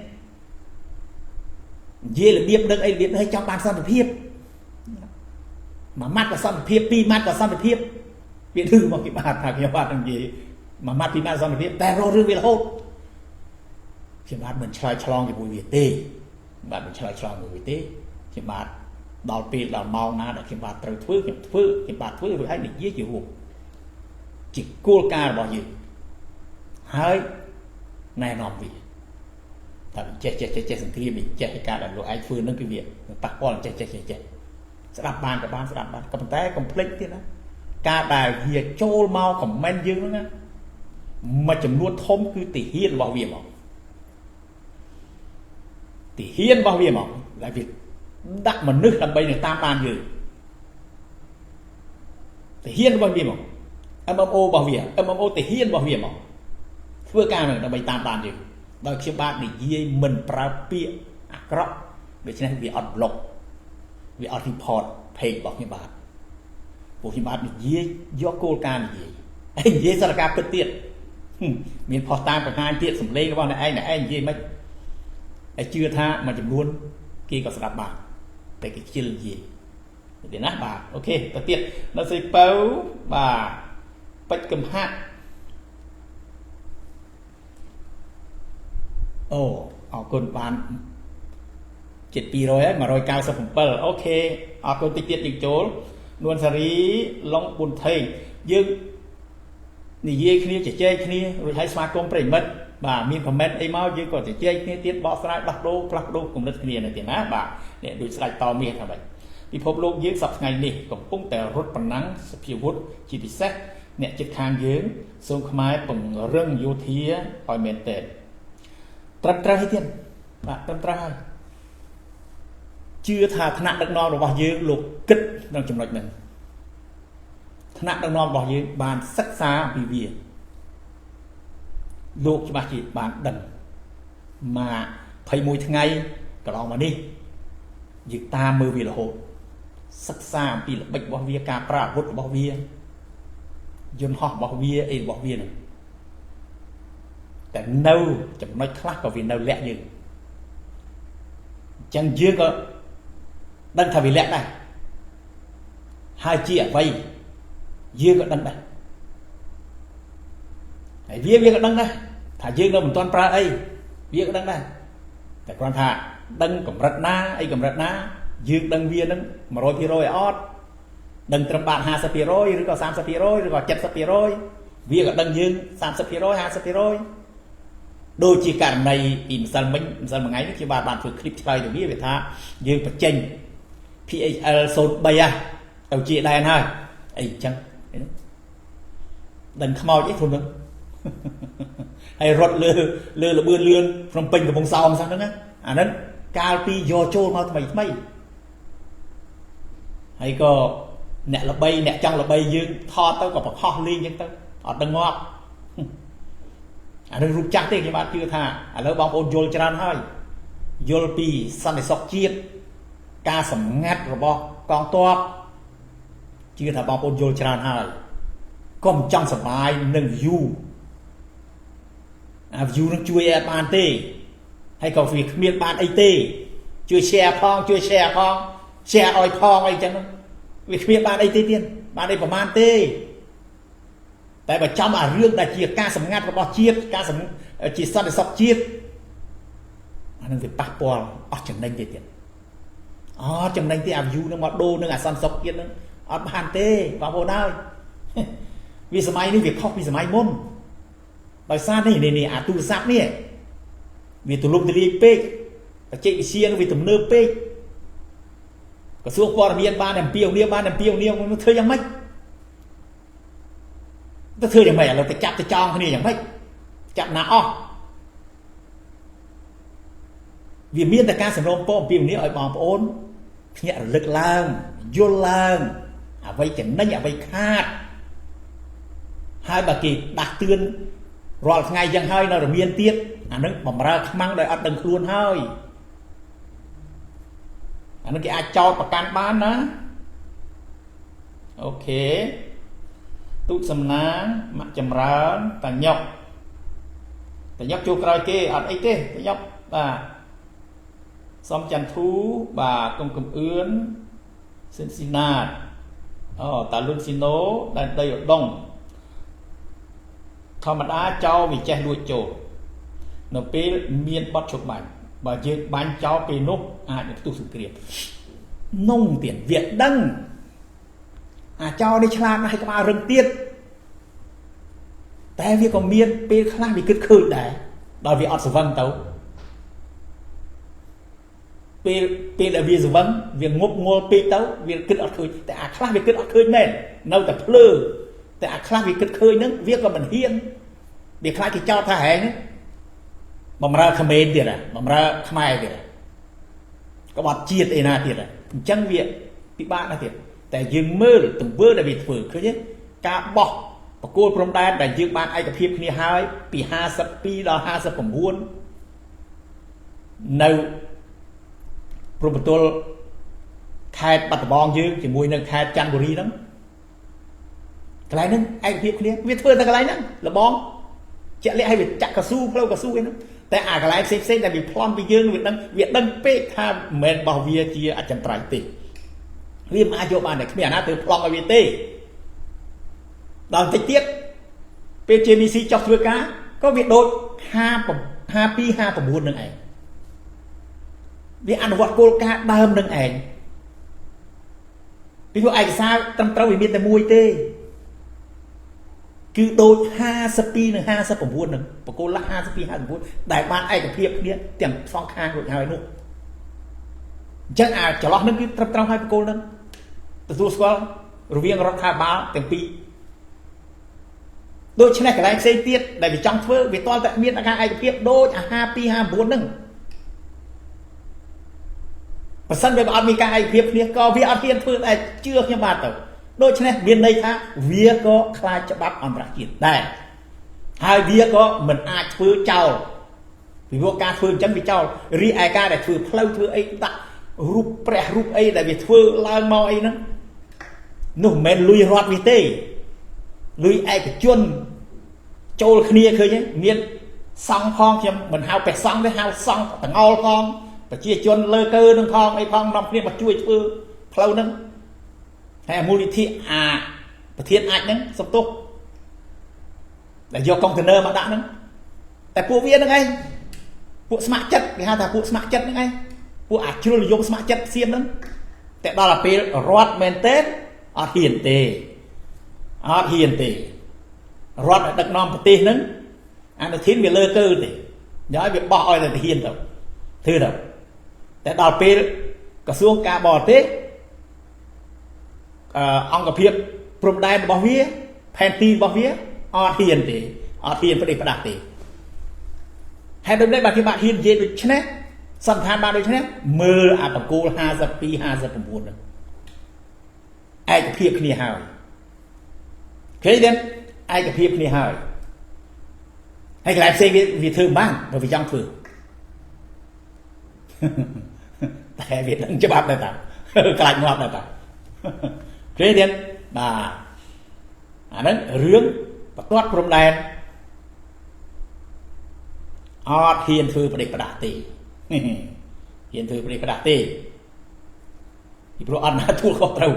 និយាយរបៀបដឹងអីរបៀបនេះចង់បានសន្តិភាពមួយម៉ាត់ក៏សន្តិភាពពីរម៉ាត់ក៏សន្តិភាពវាឌឺមកគេបាទថាខ្ញុំបាទនឹងនិយាយមួយម៉ាត់ពីរម៉ាត់សន្តិភាពតែរករឿងវារហូតខ្ញុំបាទមិនឆ្លើយឆ្លងជាមួយវាទេបាទមិនឆ្លើយឆ្លងជាមួយវាទេខ្ញុំបាទដល់ពេលដល់ម៉ោងណាដែលខ្ញុំបាទត្រូវធ្វើខ្ញុំធ្វើខ្ញុំបាទធ្វើរួចហើយនិយាយជារួមជាគោលការណ៍របស់យើងហើយណែនាំវាថាចេះចេះចេះចេះសង្គ្រាមចេះការដែលលោកឯងធ្វើនឹងគឺវាប៉ះពាល់ចេះចេះចេះចេះស្ដាប់បានក៏បានស្ដាប់បានក៏ប៉ុន្តែកុំភ្លេចទៀតណាការដែលវាចូលមកខមមិនយើងហ្នឹងណាមួយចំនួនធំគឺទាហានរបស់វាមកទាហានរបស់វាមកដែលវាដាក់មនុស្សដើម្បីនឹងតាមដានយើងទាហានរបស់វាមក MMO របស់វា MMO ទាហានរបស់វាមកធ្វើការនឹងដើម្បីតាមដានយើងដោយខ្ញុំបាទនិយាយមិនប្រើពាក្យអាក្រក់ដូច្នេះវាអត់ប្លុកវាអត់ report page របស់ខ្ញុំបាទពួកខ្ញុំបាទនិយាយយកគោលការណ៍និយាយហើយនិយាយសារការពិតទៀតមានផុសតាមបង្ហាញទៀតសម្លេងរបស់អ្នកឯងអ្នកឯងនិយាយមិនហើយជឿថាមួយចំនួនគេក៏ស្ដាប់បានតែគេជិលនិយាយទេណាបាទអូខេទៅទៀតនៅស្រីពៅបាទពេជ្រកំហាក់អូអរគុណបានជិត200ហើយ197អូខេអរគុណតិចទៀតយើងចូលនួនសារីឡុងប៊ុនថេងយើង និយាយគ្នាជជែកគ្នារួចហើយស្វាគមន៍ប្រិមិត្តបាទមាន comment អីមកយើងក៏ជជែកគ្នាទៀតបកស្រាយដោះដូរផ្លាស់ប្ដូរគំនិតគ្នានៅទៀតណាបាទនេះដូចស្ដេចតមាសថាម៉េចពិភពលោកយើងសប្តាហ៍ថ្ងៃនេះកំពុងតែរត់ប្រណាំងសភាវុធជាពិសេសអ្នកជិតខាងយើងសូមខ្មែរពង្រឹងយោធាឲ្យមែនទែនត្រឹមត្រូវហើយទៀតបាទត្រឹមត្រូវហើយជឿថាថ្នាក់ដឹកនាំរបស់យើងលោកគិតក្នុងចំណុចហ្នឹងថ្នាក់ដឹកនាំរបស់យើងបានសិក្សាពីវាលោកច្បាស់ជាបានដឹងមក21ថ្ងៃកន្លងមកនេះយើងតាមមើលវារហូតសិក្សាអំពីល្បិចរបស់វាការប្រើអាវុធរបស់វាយន្តហោះរបស់វាអីរបស់វាហ្នឹងតែនៅចំណុចខ្លះក៏វានៅលាក់យើងអញ្ចឹងយើងក៏ដឹងថាវាលាក់ដែរហើយជាអ្វីយើងក៏ដឹងដែរហើយវាក៏ដឹងដែរថាយើងនៅមិនទាន់ប្រើអីវាក៏ដឹងដែរតែគ្រាន់ថាដឹងកម្រិតណាអីកម្រិតណាយើងដឹងវានឹង 100% អត់ដឹងត្រឹមបាន 50% ឬក៏ 30% ឬក៏ 70% វាក៏ដឹងយើង 30% 50% ដូចជាករណីពីម្សិលមិញម្សិលមួយថ្ងៃនេះខ្ញុំបានធ្វើคลิปឆ្លើយទៅវាថាយើងបញ្ចេញ PHL 03ហ៎ទៅជាដែនហើយអីអញ្ចឹងដឹងខ្មោចអីធំហ្នឹងហើយរត់លើលើលបឿនលឿនភ្នំពេញកំពង់សោមសោះហ្នឹងណាអាហ្នឹងកាលពីយកចូលមកថ្មីថ្មីហើយក៏អ្នកល្បីអ្នកចង់ល្បីយើងថតទៅក៏ប្រខោះលេងអញ្ចឹងទៅអត់ដឹងងាប់អានឹងរូបចាស់ទេខ្ញុំបាទជឿថាឥឡូវបងប្អូនយល់ច្រើនហើយយល់ពីសន្តិសុខជាតិការសម្ងាត់របស់កងទ័ពជឿថាបងប្អូនយល់ច្រើនហើយកុំចង់សប្បាយនឹង view អា view នឹងជួយឲ្យបានទេហើយក៏វាគ្មានបានអីទេជួយ share ផងជួយ share ផង share ឲ្យផងអីចឹងវាគ្មានបានអីទេទៀតបានអីប្រហែលទេតែបើចំអារឿងដែលជាការសម្ងាត់របស់ជាតិការជាសន្តិសុខជាតិអានឹងវាប៉ះពាល់អស់ចំណេញទេទៀតអត់ចំណេញទេអា view នឹងមកដូរនឹងអាសន្តិសុខជាតិនឹងអត់បានទេបងប្អូនហើយវាសម័យនេះវាខុសពីសម័យមុនដោយសារនេះនេះអាទូរស័ព្ទនេះវាទូលំទូលាយពេកបច្ចេកវិទ្យានឹងវាទំនើបពេកក្រសួងព័ត៌មានបានអំពាវនាវបានអំពាវនាវធ្វើយ៉ាងម៉េចទៅធ្វើយ៉ាងម៉េចឥឡូវទៅចាប់ទៅចងគ្នាយ៉ាងម៉េចចាប់ណាអស់វាមានតែការសំណូមពរអំពាវនាវឲ្យបងប្អូនភ្ញាក់រលឹកឡើងយល់ឡើងអ្វីចំណេញអ្វីខាតហើយបើគេដាស់តឿនរាល់ថ្ងៃយ៉ាងហើយនៅរមានទៀតអានឹងបំរើខ្មាំងដោយអត់ដឹងខ្លួនហើយអានឹងគេអាចចោតប្រកាន់បានណាអូខេទូតសំណាងម៉ាក់ចម្រើនតាញុកតាញុកជួក្រោយគេអត់អីទេតាញុកបាទសំចន្ទធូបាទកុំកំអឿនសិនស៊ីណាតអូតាលុនស៊ីណូដែនដីឧដុងធម្មតាចោលវាចេះលួចចូលនៅពេលមានបត់ឈប់បាញ់បើយើងបាញ់ចោលពេលនោះអាចនឹងផ្ទុះសង្គ្រាមនងទៀតវាដឹងអាចោលនេះឆ្លាតណាស់ឲ្យក្បាលរឹងទៀតតែវាក៏មានពេលខ្លះវាគិតឃើញដែរដល់វាអត់ស្វឹងទៅពេលដែលវាស្វឹងវាងប់ងល់ពេកទៅវាគិតអត់ឃើញតែអាខ្លះវាគិតអត់ឃើញមែននៅតែភ្លើតែអាខ្លះវាគិតឃើញហ្នឹងវាក៏មិនហ៊ានវាខ្លាចគេចោទថាហែងបំរើក្មេងទៀតបំរើខ្មែរទៀតក្បត់ជាតិអីណាទៀតអញ្ចឹងវាពិបាកណាស់ទៀតតែយើងមើលទង្វើដែលវាធ្វើឃើញទេការបោះបកគលព្រំដែនដែលយើងបានឯកភាពគ្នាហើយពី52ដល់59នៅព្រំប្រទល់ខេត្តបាត់ដំបងយើងជាមួយនឹងខេត្តច័ន្ទបុរីហ្នឹងកន្លែងហ្នឹងឯកភាពគ្នាវាធ្វើតែកន្លែងហ្នឹងលបងជាក់លាក់ឲ្យវាចាក់កស៊ូផ្លូវកស៊ូអីហ្នឹងតែអាកន្លែងផ្សេងផ្សេងដែលវាប្លន់ពីយើងវាដឹងពេកថាមិនមែនរបស់វាជាអចិន្ត្រៃយ៍ទេវាមិនអាចយកបានតែគ្មានអាណាទៅប្លង់ឲ្យវាទេដល់តិចទៀតពេល JBC ចុះធ្វើការក៏វាដូច52 59នឹងឯងវាអនុវត្តគោលការណ៍ដើមនឹងឯងពីព្រោះឯកសារត្រឹមត្រូវវាមានតែមួយទេ គឺដូច52និង59នឹងបកគល52 59ដែលបានឯកភាពគ្នាទាំងសងខាងរួចហើយនោះអញ្ចឹងអាចន្លោះនឹងគឺត្រឹមត្រូវហើយបកគលនឹងទទួលស្គាល់រវាងរដ្ឋាភិបាលទាំងពីរដូច្នេះកន្លែងផ្សេងទៀតដែលវាចង់ធ្វើវាតល់តែមានការឯកភាពដូចអា52 59ហ្នឹងបើសិនវាអត់មានការឯកភាពគ្នាក៏វាអត់ហ៊ានធ្វើដែរជឿខ្ញុំបាទទៅដូច្នេះមានន័យថាវាក៏ខ្លាចច្បាប់អន្តរជាតិដែរហើយវាក៏មិនអាចធ្វើចោលពីព្រោះការធ្វើអញ្ចឹងវាចោលរីឯការដែលធ្វើផ្លូវធ្វើអីដាក់រូបព្រះរូបអីដែលវាធ្វើឡើងមកអីហ្នឹងនោះមិនមែនលុយរដ្ឋវាទេលុយឯកជនចូលគ្នាឃើញទេមានសង្ឃផងខ្ញុំមិនហៅព្រះសង្ឃទេហៅសង្ឃតងោលផងប្រជាជនលើកើនឹងផងអីផងនាំគ្នាមកជួយធ្វើផ្លូវហ្នឹងហើយមូលនិធិអាប្រធានអាចហ្នឹងសុំទោសដែលយកកុងតឺន័រមកដាក់ហ្នឹងតែពួកវាហ្នឹងឯងពួកស្ម័គ្រចិត្តគេហៅថាពួកស្ម័គ្រចិត្តហ្នឹងឯងពួកអាជ្រុលនិយមស្ម័គ្រចិត្តសៀមហ្នឹងតែដល់ទៅពេលរដ្ឋមែនទេអត់ហ៊ានទេអត់ហ៊ានទេរដ្ឋដែលដឹកនាំប្រទេសហ្នឹងអនុធានវាលើកើទេយ៉ាងឲ្យវាបោះឲ្យតែហ៊ានទៅធ្វើទៅតែដល់ពេលក្រសួងការបរទេសអង្គភាពព្រំដែនរបស់វាផែនទីរបស់វាអត់ហ៊ានទេអត់ហ៊ានប្រទេសផ្ដាស់ទេហេតុដូច្នេះបាទគេបាទហ៊ាននិយាយដូច្នេះសន្តានបានដូច្នេះមើលអាបង្គោល52 59ហ្នឹងឯកភាពគ្នាហើយឃើញទេឯកភាពគ្នាហើយហើយកន្លែងផ្សេងវាធ្វើមិនបានបើវាចង់ធ្វើតែវាដឹងច្បាប់ដែរតាខ្លាចងាប់ដែរតាឃើញទេបាទអាហ្នឹងរឿងបន្ទាត់ព្រំដែនអត់ហ៊ានធ្វើប្រទេសផ្ដាស់ទេហ៊ានធ្វើប្រទេសផ្ដាស់ទេពីព្រោះអត់ណាទួលខុសត្រូវ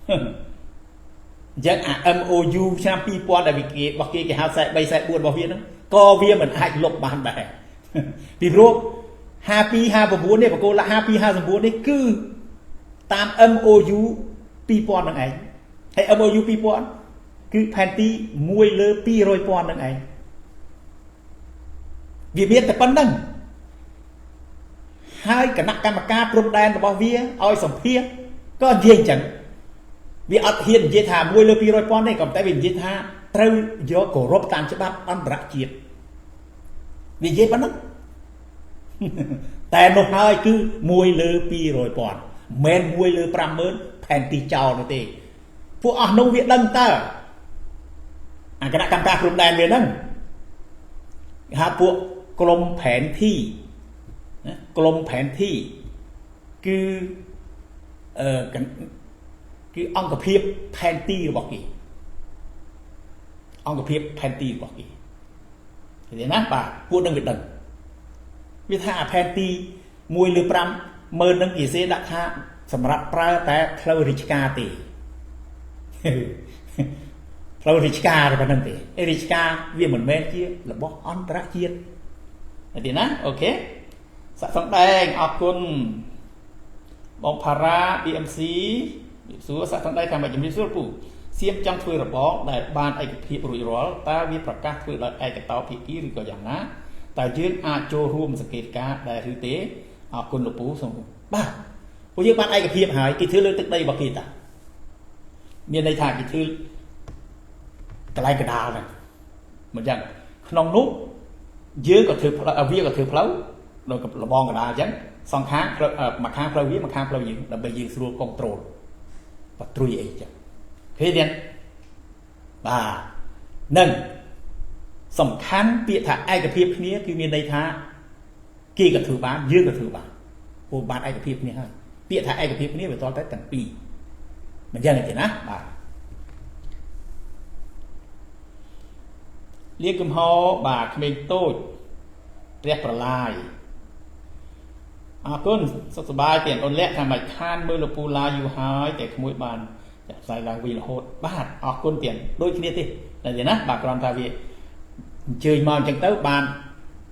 អញ្ចឹងអា MOU ឆ្នាំ2000ដែលវាគេរបស់គេគេហៅ43 44របស់វាហ្នឹងក៏វាមិនអាចលុបបានដែរពីព្រោះ52 59នេះបកគល52 59នេះគឺតាម MOU 2000ហ្នឹងឯងហើយ MOU 2000គឺផែនទី1លើ200,000ហ្នឹងឯងវាមានតែប៉ុណ្្នឹងហើយគណៈកម្មការព្រំដែនរបស់វាឲ្យសម្ភាសក៏និយាយអញ្ចឹងវាអត់ហ៊ាននិយាយថា1លើ200,000ទេក៏តែវានិយាយថាត្រូវយកគោរពតាមច្បាប់អន្តរជាតិវានិយាយប៉ុណ្ណឹងតែនោះហើយគឺ1លើ200,000មិន1លើ50000ផែនទីចោលនោះទេពួកអស់នោះវាដឹងតើអាគណៈកម្មការព្រំដែនវាហ្នឹងគេហៅពួកក្រុមផែនទីណាក្រុមផែនទីគឺគឺអង្គភាពផែនទីរបស់គេអង្គភាពផែនទីរបស់គេឃើញទេណាបាទពួកនឹងវាដឹងវាថាអាផែនទី1លើ50000នឹងគេសេដាក់ថាសម្រាប់ប្រើតែផ្លូវរាជការទេផ្លូវរាជការតែប៉ុណ្្នឹងទេរាជការវាមិនមែនជារបស់អន្តរជាតិទេណាអូខេសាក់សំដែងអរគុណបងផារ៉ា BMC សួរសាក់សំដែងថាមកជំរាបសួរពូសៀមចង់ធ្វើរបងដែលបានឯកភាពរួចរាល់តើវាប្រកាសធ្វើដោយឯកតោភាគីឬក៏យ៉ាងណាតើយើងអាចចូលរួមសង្កេតការដែរឬទេអរគុណលោកពូសូមបាទពួកយើងបានឯកភាពហើយគេធ្វើលើទឹកដីរបស់គេតាមានន័យថាគេធ្វើកន្លែងកដាលហ្នឹងមិនចឹងក្នុងនោះយើងក៏ធ្វើវាក៏ធ្វើផ្លូវដោយលបងកដាលអញ្ចឹងសងខាងមួយខាងផ្លូវវាមួយខាងផ្លូវយើងដើម្បីយើងស្រួលកុងត្រូលបត្រុយអីចឹងឃើញទេបាទនឹងសំខាន់ពាក្យថាឯកភាពគ្នាគឺមានន័យថាគេក៏ធ្វើបានយើងក៏ធ្វើបានពួកបានឯកភាពគ្នាហើយពាក្យថាឯកភាពគ្នាវាតតែទាំងពីរមិនចឹងទេណាបាទលៀកកំហបាទក្មេងតូចព្រះប្រឡាយអរគុណសុខសប្បាយទៀតអូនលាក់ថាមិនខានមើលលោកពូឡាយូរហើយតែក្មួយបានចាក់ផ្សាយឡើងវិញរហូតបាទអរគុណទៀតដូចគ្នាទេតែទេណាបាទគ្រាន់តែវាអញ្ជើញមកអញ្ចឹងទៅបាន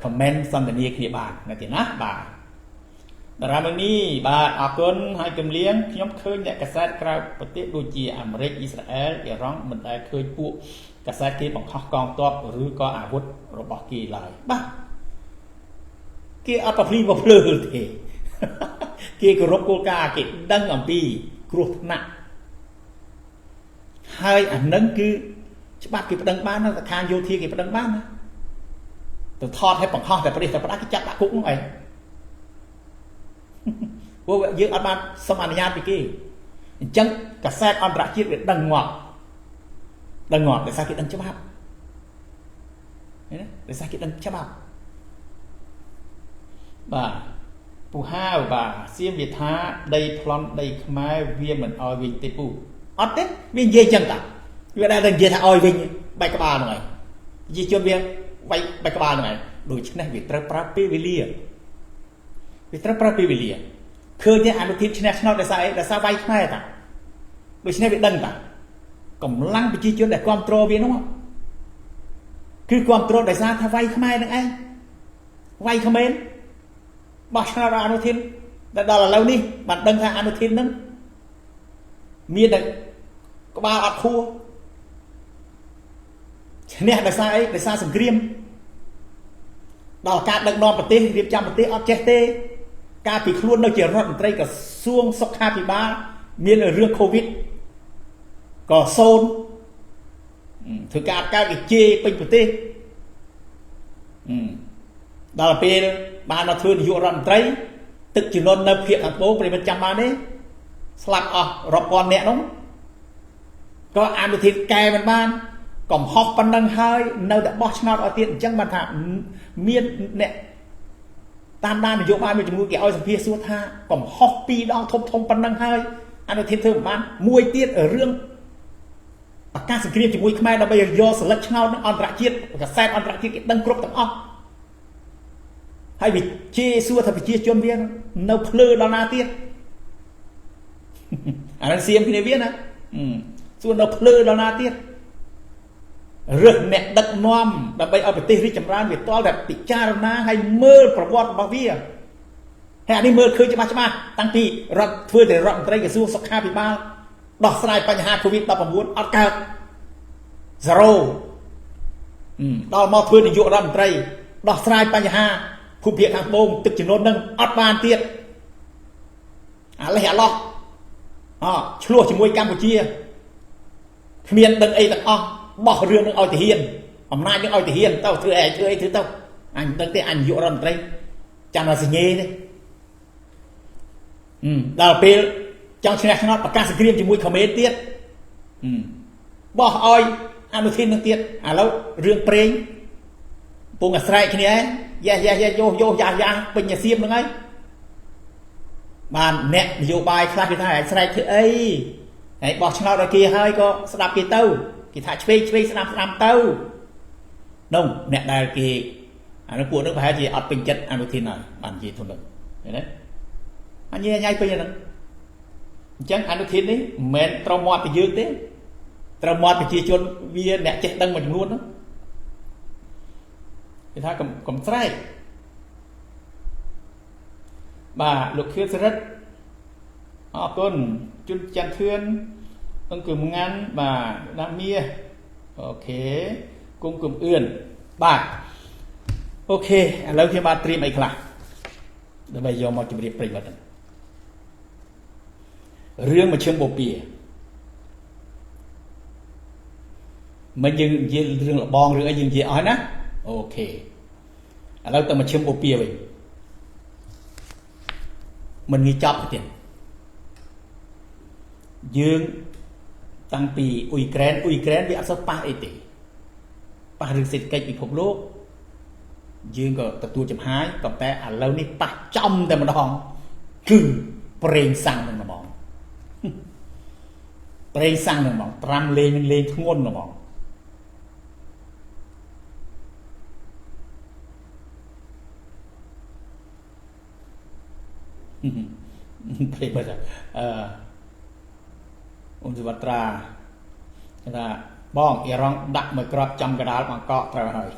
comment សន្ទនាគ្នាបានណាទេណាបាទតារាមនីបាទអរគុណហើយកំលៀងខ្ញុំឃើញអ្នកកាសែតក្រៅប្រទេសដូចជាអាមេរិកអ៊ីស្រាអែលអ៊ីរ៉ង់មិនដែលឃើញពួក កាសែតគេបង្ខំកងទ័ពឬក៏អាវុធរបស់គេឡើយបាទគេអត់ប្រភ្លីប្រភ្លើទេគេគោរពគោលការណ៍គេដឹងអំពីគ្រោះថ្នាក់ហើយអានឹងគឺច្បាប់គេប្តឹងបានណាខាងយោធាគេប្តឹងបានណាទៅថតឲ្យបង្ហោះតែប្រទេសតែផ្ដាស់គេចាប់ដាក់គុកនោះឯងព្រោះយើងអត់បានសុំអនុញ្ញាតពីគេអញ្ចឹងកាសែតអន្តរជាតិវាដឹងងាប់ដឹងងាប់ដោយសារគេដឹងច្បាប់ឃើញទេដោយសារគេដឹងច្បាប់បាទពូហាវបាទសៀមវាថាដីប្លន់ដីខ្មែរវាមិនអោយវិញទេពូអត់ទេវានិយាយចឹងតាវាដែរតែនិយាយថាអោយវិញបែកក្បាលហ្នឹងឯងនិយាយជនវាបែកក្បាលហ្នឹងឯងដូច្នេះវាត្រូវប្រើពេលវេលាវាត្រូវប្រើពេលវេលាឃើញទេអនុធាតុឈ្នះឆ្នោតដោយសារអីដោយសារវាយខ្មែរតាដូច្នេះវាដឹងតាកម្លាំងប្រជាជនដែលគ្រប់គ្រងវានោះគឺគ្រប់គ្រងដោយសារថាវាយខ្មែរហ្នឹងឯងវាយក្មេនបោះឆ្នោតដល់អនុធានដែលដល់ឥឡូវនេះបានដឹងថាអនុធានហ្នឹងមានតែក្បាលអត់ខួរឈ្នះដោយសារអីដោយសារសង្គ្រាមដល់ការដឹកនាំប្រទេសរៀបចំប្រទេសអត់ចេះទេកាលពីខ្លួននៅជារដ្ឋមន្ត្រីក្រសួងសុខាភិបាលមានរឿង Covid ក៏សូន្យធ្វើការកើតគេជេរពេញប្រទេសដល់ពេលបានមកធ្វើនាយករដ្ឋមន្ត្រីទឹកជំនន់នៅភាគខាងត្បូងប្រិមត្តចាំបានទេស្លាប់អស់រាប់ពាន់នាក់នោះក៏អនុធានកែមិនបានកំហុសប៉ុណ្ណឹងហើយនៅតែបោះឆ្នោតឲ្យទៀតអញ្ចឹងបានថាមានអ្នកតាមដាននយោបាយមួយចំនួនគេឲ្យសម្ភាសសួរថាកំហុសពីរដងធំធំប៉ុណ្ណឹងហើយអនុធានធ្វើមិនបានមួយទៀតរឿងប្រកាសសង្គ្រាមជាមួយខ្មែរដើម្បីយកសន្លឹកឆ្នោតនឹងអន្តរជាតិកាសែតអន្តរជាតិគេដឹងគ្រប់ទាំងអស់ហើយវាជេរសួរថាប្រជាជនវានៅភ្លើដល់ណាទៀតអានឹងសៀមគ្នាវាណាសួរនៅភ្លើដល់ណាទៀតរើសអ្នកដឹកនាំដើម្បីឲ្យប្រទេសរីកចម្រើនវាតល់តែពិចារណាឲ្យមើលប្រវត្តិរបស់វាហើយអានេះមើលឃើញច្បាស់ច្បាស់តាំងពីរដ្ឋធ្វើតែរដ្ឋមន្ត្រីក្រសួងសុខាភិបាលដោះស្រាយបញ្ហា COVID-19 អត់កើត0ដល់មកធ្វើនាយករដ្ឋមន្ត្រីដោះស្រាយបញ្ហាភូមិភាគខាងត្បូងទឹកចំនួននឹងអត់បានទៀតអាលេះអាឡោះអឆ្លោះជាមួយកម្ពុជាគ្មានដឹងអីទាំងអស់បោះរឿងនឹងឲ្យទាហានអំណាចនឹងឲ្យទាហានទៅធ្វើអីធ្វើអីធ្វើទៅអញមិនដឹងទេអញនាយករដ្ឋមន្ត្រីចាំតែសញ្ញេទេដល់ពេលចង់ឈ្នះឆ្នោតប្រកាសសង្គ្រាមជាមួយខមេនទៀតបោះឲ្យអនុធាននឹងទៀតឥឡូវរឿងព្រេងពងអាស្រែកគ្នាឯងយ៉ាយ៉ាយ៉ាយោយោយ៉ាយ៉ាពេញអាសៀមហ្នឹងហើយបានអ្នកនយោបាយខ្លះគេថាឲ្យស្រែកធ្វើអីហើយបោះឆ្នោតឲ្យគេហើយក៏ស្ដាប់គេទៅគេថាឆ្វេងឆ្វេងស្ដាប់ស្ដាប់ទៅនោះអ្នកដែលគេអានោះពួកនោះប្រហែលជាអត់ពេញចិត្តអនុធានហើយបាននិយាយធំនឹងឃើញទេអញញ៉ៃពេញហ្នឹងអញ្ចឹងអនុធាននេះមិនមែនត្រូវមាត់ពីយើងទេត្រូវមាត់ប្រជាជនវាអ្នកចេះដឹងមួយចំនួនហ្នឹងគេថាកុំស្រែកបាទលោកខៀវសរិទ្ធអរគុណជុនច័ន្ទធឿនអង្គឹមងាន់បាទដាក់មាសអូខេគង់គឹមអឿនបាទអូខេឥឡូវខ្ញុំបាទត្រៀមអីខ្លះដើម្បីយកមកជម្រាបប្រិយមិត្តរឿងមជ្ឈិមបូព៌ាមិនយើងនិយាយរឿងលបងរឿងអីយើងនិយាយអស់ណាអូខេឥឡូវទៅមជ្ឈិមបូព៌ាវិញមិនងាយចប់ទេយើងតាំងពីអ៊ុយក្រែនវាអត់សូវប៉ះអីទេប៉ះរឿងសេដ្ឋកិច្ចពិភពលោកយើងក៏ទទួលចំហាយក៏តែឥឡូវនេះប៉ះចំតែម្ដងគឺប្រេងសាំងនឹងហ្មងប្រេងសាំងនឹងហ្មងត្រាំលេងនឹងលេងធ្ងន់ហ្មងព្រេងបើអ៊ុំសុវត្រាថាបងអ៊ីរ៉ង់ដាក់មួយក្របចំកដាលបង្កកត្រូវហើយ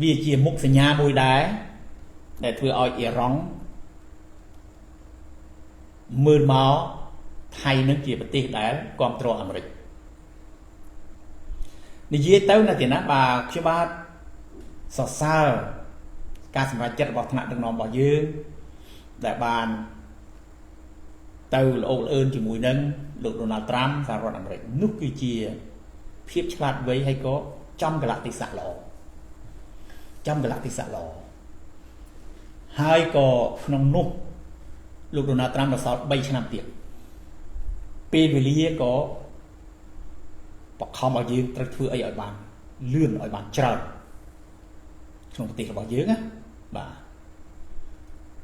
វាជាមុខសញ្ញាមួយដែរដែលធ្វើឲ្យអ៊ីរ៉ង់មើលមក ថៃនឹងជាប្រទេសដែលគ្រប់គ្រងអាមេរិកនិយាយទៅនៅទីណាបាទខ្ញុំបាទសរសើរការសម្រេចចិត្តរបស់ថ្នាក់ដឹកនាំរបស់យើងដែលបានទៅល្អល្អឿនជាមួយនឹងលោកដូណាល់ត្រាំសហរដ្ឋអាមេរិកនោះគឺជាភាពឆ្លាតវៃហើយក៏ចំកលៈទេសៈល្អចំកលៈទេសៈល្អហើយក៏ក្នុងនោះលោកដូណាល់ត្រាំរសល់3ឆ្នាំទៀតពេលវេលាក៏បខំឲ្យយើងត្រូវធ្វើអីឲ្យបានលឿនឲ្យបានច្រើនក្នុងប្រទេសរបស់យើងណាបាទ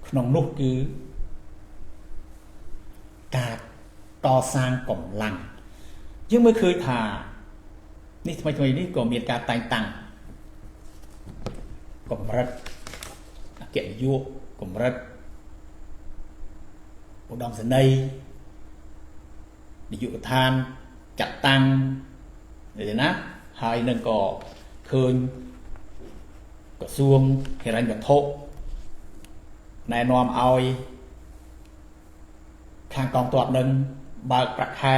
ក្នុងនោះគឺការកសាងកម្លាំងយើងមើលឃើញថានេះថ្មីៗនេះក៏មានការតែងតាំងកម្រិតអគ្គនាយកកម្រិតឧត្តមសេនីយ៍នាយកដ្ឋានចាត់តាំងនេះណាហើយនឹងក៏ឃើញក្រសួងហិរញ្ញវត្ថុណែនាំឲ្យខាងកងទ័ពនឹងបើកប្រាក់ខែ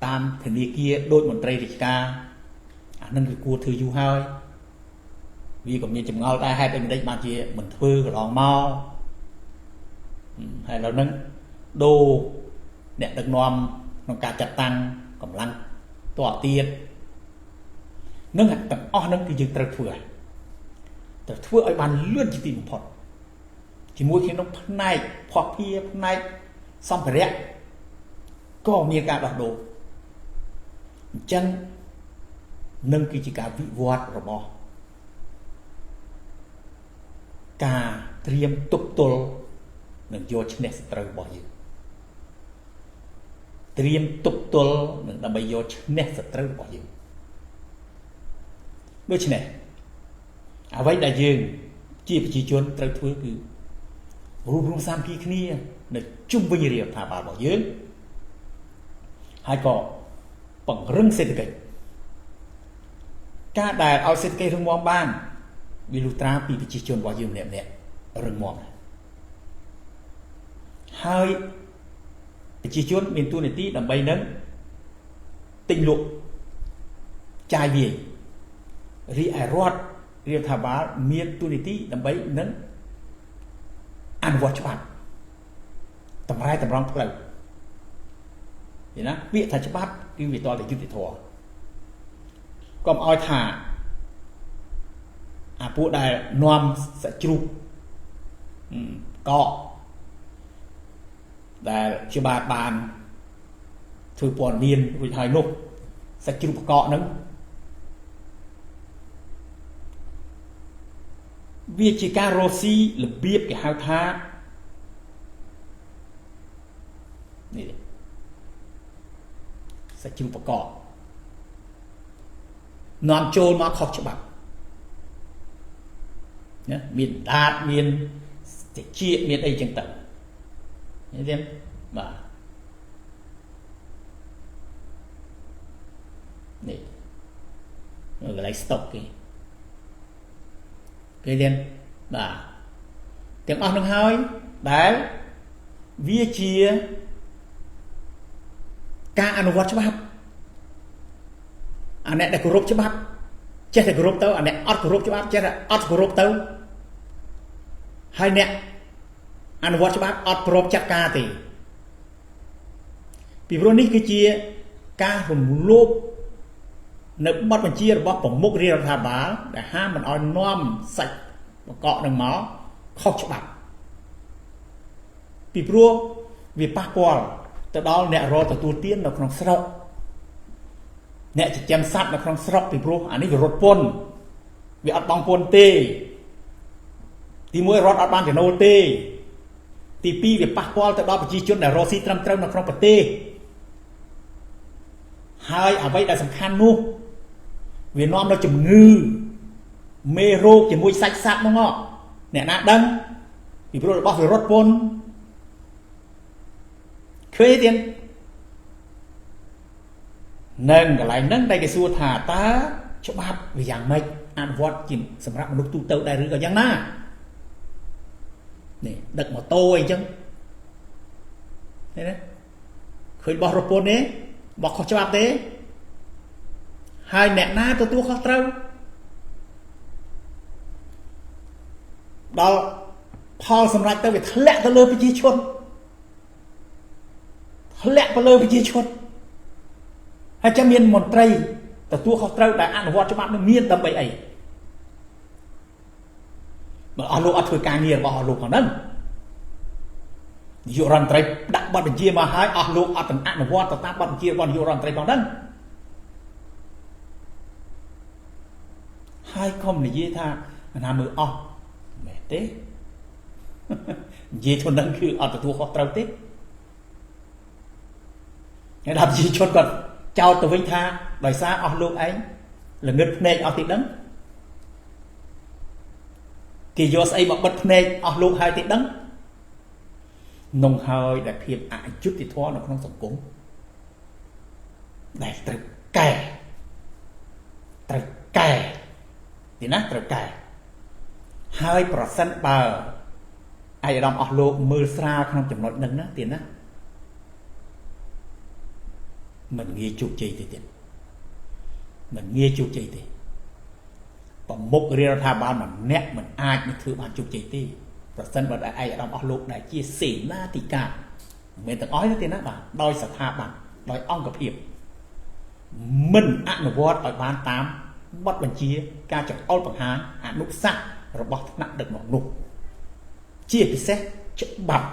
តាមធនាគារដោយមន្ត្រីរាជការអានឹងគឺគួរធ្វើយូរហើយវាក៏មានចម្ងល់ដែរហេតុអីមិនដេចបានជាមិនធ្វើកន្លងមកហើយឥឡូវហ្នឹងដូរអ្នកដឹកនាំក្នុងការចាត់តាំងកម្លាំងទ័ពទៀតនឹងទាំងអស់ហ្នឹងគឺយើងត្រូវធ្វើត្រូវធ្វើឲ្យបានលឿនជាទីបំផុតជាមួយគ្នានឹងផ្នែកភស្តុភារផ្នែកសម្ភារៈក៏មានការដោះដូរអញ្ចឹងនឹងគឺជាការវិវត្តរបស់ការត្រៀមទប់ទល់នឹងយកឈ្នះសត្រូវរបស់យើងត្រៀមទប់ទល់នឹងដើម្បីយកឈ្នះសត្រូវរបស់យើងដូច្នេះអ្វីដែលយើងជាប្រជាជនត្រូវធ្វើគឺរួបរวมសាមគ្គីគ្នានៅជុំវិញរាជរដ្ឋាភិបាលរបស់យើងហើយក៏ពង្រឹងសេដ្ឋកិច្ចការដែលឲ្យសេដ្ឋកិច្ចរឹងមាំបានវាលុះត្រាពីប្រជាជនរបស់យើងម្នាក់ៗរឹងមាំហើយប្រជាជនមានតួនាទីដើម្បីនឹងទិញលក់ចាយវាយរីឯរដ្ឋរាជរដ្ឋាភិបាលមានតួនាទីដើម្បីនឹងអនុវត្តច្បាប់តម្រែតម្រង់ផ្លូវឃើញណាពាក្យថាច្បាប់គឺវាតតែយុត្តិធម៌កុំឲ្យថាអាពួកដែលនាំសាច់ជ្រូកកកដែលជាបាទបានធ្វើព័ត៌មានរួចហើយនោះសាច់ជ្រូកកកហ្នឹងវាជាការរកស៊ីរបៀបគេហៅថានេះសាច់ជ្រូកកកនាំចូលមកខុសច្បាប់ណាមានដាតមានតិចមានអីចឹងទៅឃើញទេបាទនេះកន្លែងស្តុកគេគេរៀនបាទទាំងអស់នឹងហើយដែលវាជាការអនុវត្តច្បាប់អាអ្នកដែលគោរពច្បាប់ចេះតែគោរពទៅអាអ្នកអត់គោរពច្បាប់ចេះតែអត់គោរពទៅហើយអ្នកអនុវត្តច្បាប់អត់ព្រមចាត់ការទេពីព្រោះនេះគឺជាការរំលោភនៅបទបញ្ជារបស់ប្រមុខរាជរដ្ឋាភិបាលដែលហាមមិនឲ្យនាំសាច់បង្កកនឹងមកខុសច្បាប់ពីព្រោះវាប៉ះពាល់ទៅដល់អ្នករកទទួលទាននៅក្នុងស្រុកអ្នកចិញ្ចឹមសត្វនៅក្នុងស្រុកពីព្រោះអានេះវារត់ពន្ធវាអត់បង់ពន្ធទេទី1រត់អត់បានចំណូលទេទី2វាប៉ះពាល់ទៅដល់ប្រជាជនដែលរកស៊ីត្រឹមត្រូវនៅក្នុងប្រទេសហើយអ្វីដែលសំខាន់នោះវានាំដល់ជំងឺមេរោគជាមួយសាច់សត្វហ្នឹងអ្នកណាដឹងពីព្រោះរបស់វារត់ពន្ធឃើញទៀតនឹងកន្លែងហ្នឹងដែលគេសួរថាតើច្បាប់វាយ៉ាងម៉េចអនុវត្តជាសម្រាប់មនុស្សទូទៅដែរឬក៏យ៉ាងណានេះដឹកម៉ូតូអីចឹងឃើញទេ ឃើញបោះរពន្ធទេបោះខុសច្បាប់ទេហើយអ្នកណាទទួលខុសត្រូវដល់ផលសម្រាប់ទៅវាធ្លាក់ទៅលើប្រជាជនធ្លាក់ទៅលើប្រជាជនហើយចាំមានមន្ត្រីទទួលខុសត្រូវដែលអនុវត្តច្បាប់នឹងមានដើម្បីអីបើអស់លោកអត់ធ្វើការងាររបស់អស់លោកផងហ្នឹងនាយករដ្ឋមន្ត្រីដាក់បទបញ្ជាមកហើយអស់លោកអត់ទាំងអនុវត្តទៅតាមបទបញ្ជារបស់នាយករដ្ឋមន្ត្រីផងហ្នឹងហើយកុំនិយាយថាណាមើលអស់មែនទេនិយាយទៅនឹងគឺអត់ទទួលខុសត្រូវទេហើយដល់ប្រជាជនគាត់ចោទទៅវិញថាដោយសារអស់លោកឯងល្ងឹតភ្នែកអស់ទីដឹងគេយកស្អីមកបិទភ្នែកអស់លោកហើយទីដឹងនងហើយដែលភាពអយុត្តិធម៌នៅក្នុងសង្គមដែលត្រូវកែត្រូវកែទីណាត្រូវកែហើយប្រសិនបើឯកឧត្តមអស់លោកមើលស្រាលក្នុងចំណុចហ្នឹងណាទីណាមិនងាយជោគជ័យទេទៀតមិនងាយជោគជ័យទេប្រមុខរាជរដ្ឋាភិបាលម្នាក់មិនអាចនឹងធ្វើបានជោគជ័យទេប្រសិនបើឯកឧត្តមអស់លោកដែលជាសេនាធិការមិនមែនទាំងអស់ទេណាបាទដោយស្ថាប័នដោយអង្គភាពមិនអនុវត្តឲ្យបានតាមបទបញ្ជាការចង្អុលបង្ហាញអនុសាសន៍របស់ថ្នាក់ដឹកនាំនោះជាពិសេសច្បាប់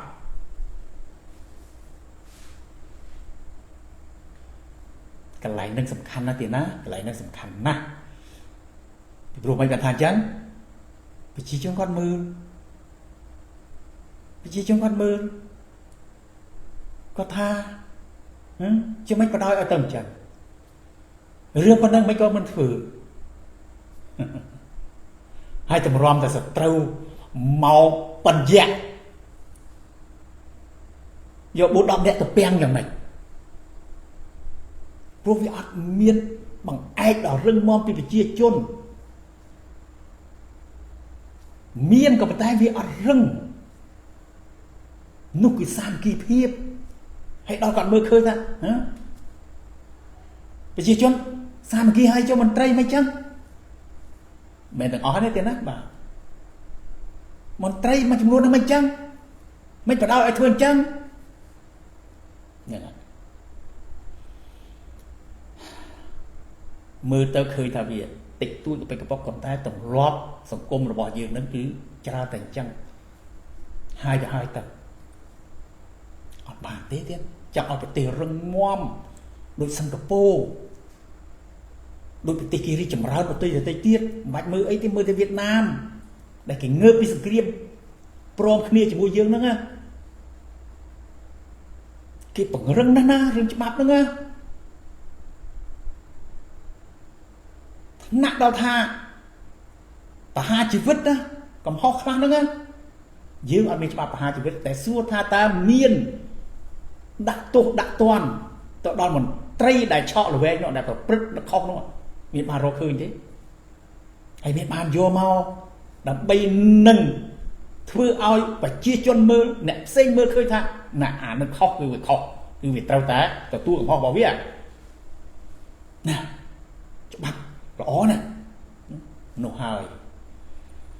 កន្លែងនឹងសំខាន់ណាស់ទៀតណាកន្លែងនឹងសំខាន់ណាស់ពីព្រោះមិនគាត់ថាអញ្ចឹងប្រជាជនគាត់មើលប្រជាជនគាត់មើលគាត់ថាជាមិនបដ ாய் ឲ្យទៅអញ្ចឹងរឿងប៉ុណ្ណឹងមិនក៏មិនធ្វើហើយតម្រាំតែសត្រូវមកបញ្យៈយក4 10នាក់ទៅពាំងយ៉ាងម៉េចព្រោះវាអត់មានបង្អែកដល់រឹងមាំពីប្រជាជនមានក៏ប៉ុន្តែវាអត់រឹងនោះគឺសាមគ្គីភាពហើយដល់គាត់មើលឃើញថាប្រជាជនសាមគ្គីហើយចុះមន្ត្រីមិនចឹងមិនទាំងអស់ទេទេណាបាទមន្ត្រីមួយចំនួននឹងមិនចឹងមិនបដ ாய் ឲ្យធ្វើអញ្ចឹងហ្នឹងមើលទៅឃើញថាវាតិចតួចទៅកប៉ុកប៉ុន្តែទម្លាប់សង្គមរបស់យើងនឹងគឺច្រើនតែអញ្ចឹងហើយទៅហើយទៅអត់បានទេទៀតចង់ឲ្យប្រទេសរឹងមាំដូចសិង្ហបុរីដូចប្រទេសគេរីកចម្រើនប្រទេសដទៃទៀតមិនបាច់មើលអីទេមើលតែវៀតណាមដែលគេងើបពីសង្គ្រាមព្រមគ្នាជាមួយយើងហ្នឹងណាគេពង្រឹងណាស់ណារឿងច្បាប់ហ្នឹងណាថ្នាក់ដល់ថាបហាជីវិតណាកំហុសខ្លះហ្នឹងណាយើងអត់មានច្បាប់បហាជីវិតតែសួរថាតើមានដាក់ទោសដាក់ទណ្ឌទៅដល់មន្ត្រីដែលឆក់ល្វែងនោះដែលប្រព្រឹត្តខុសនោះមានបានរកឃើញទេហើយមានបានយកមកដើម្បីនឹងធ្វើឲ្យប្រជាជនមើលអ្នកផ្សេងមើលឃើញថាណាអានឹងខុសគឺវាខុសគឺវាត្រូវតែទទួលកំហុសរបស់វាណាច្បាប់ល្អណាស់នោះហើយ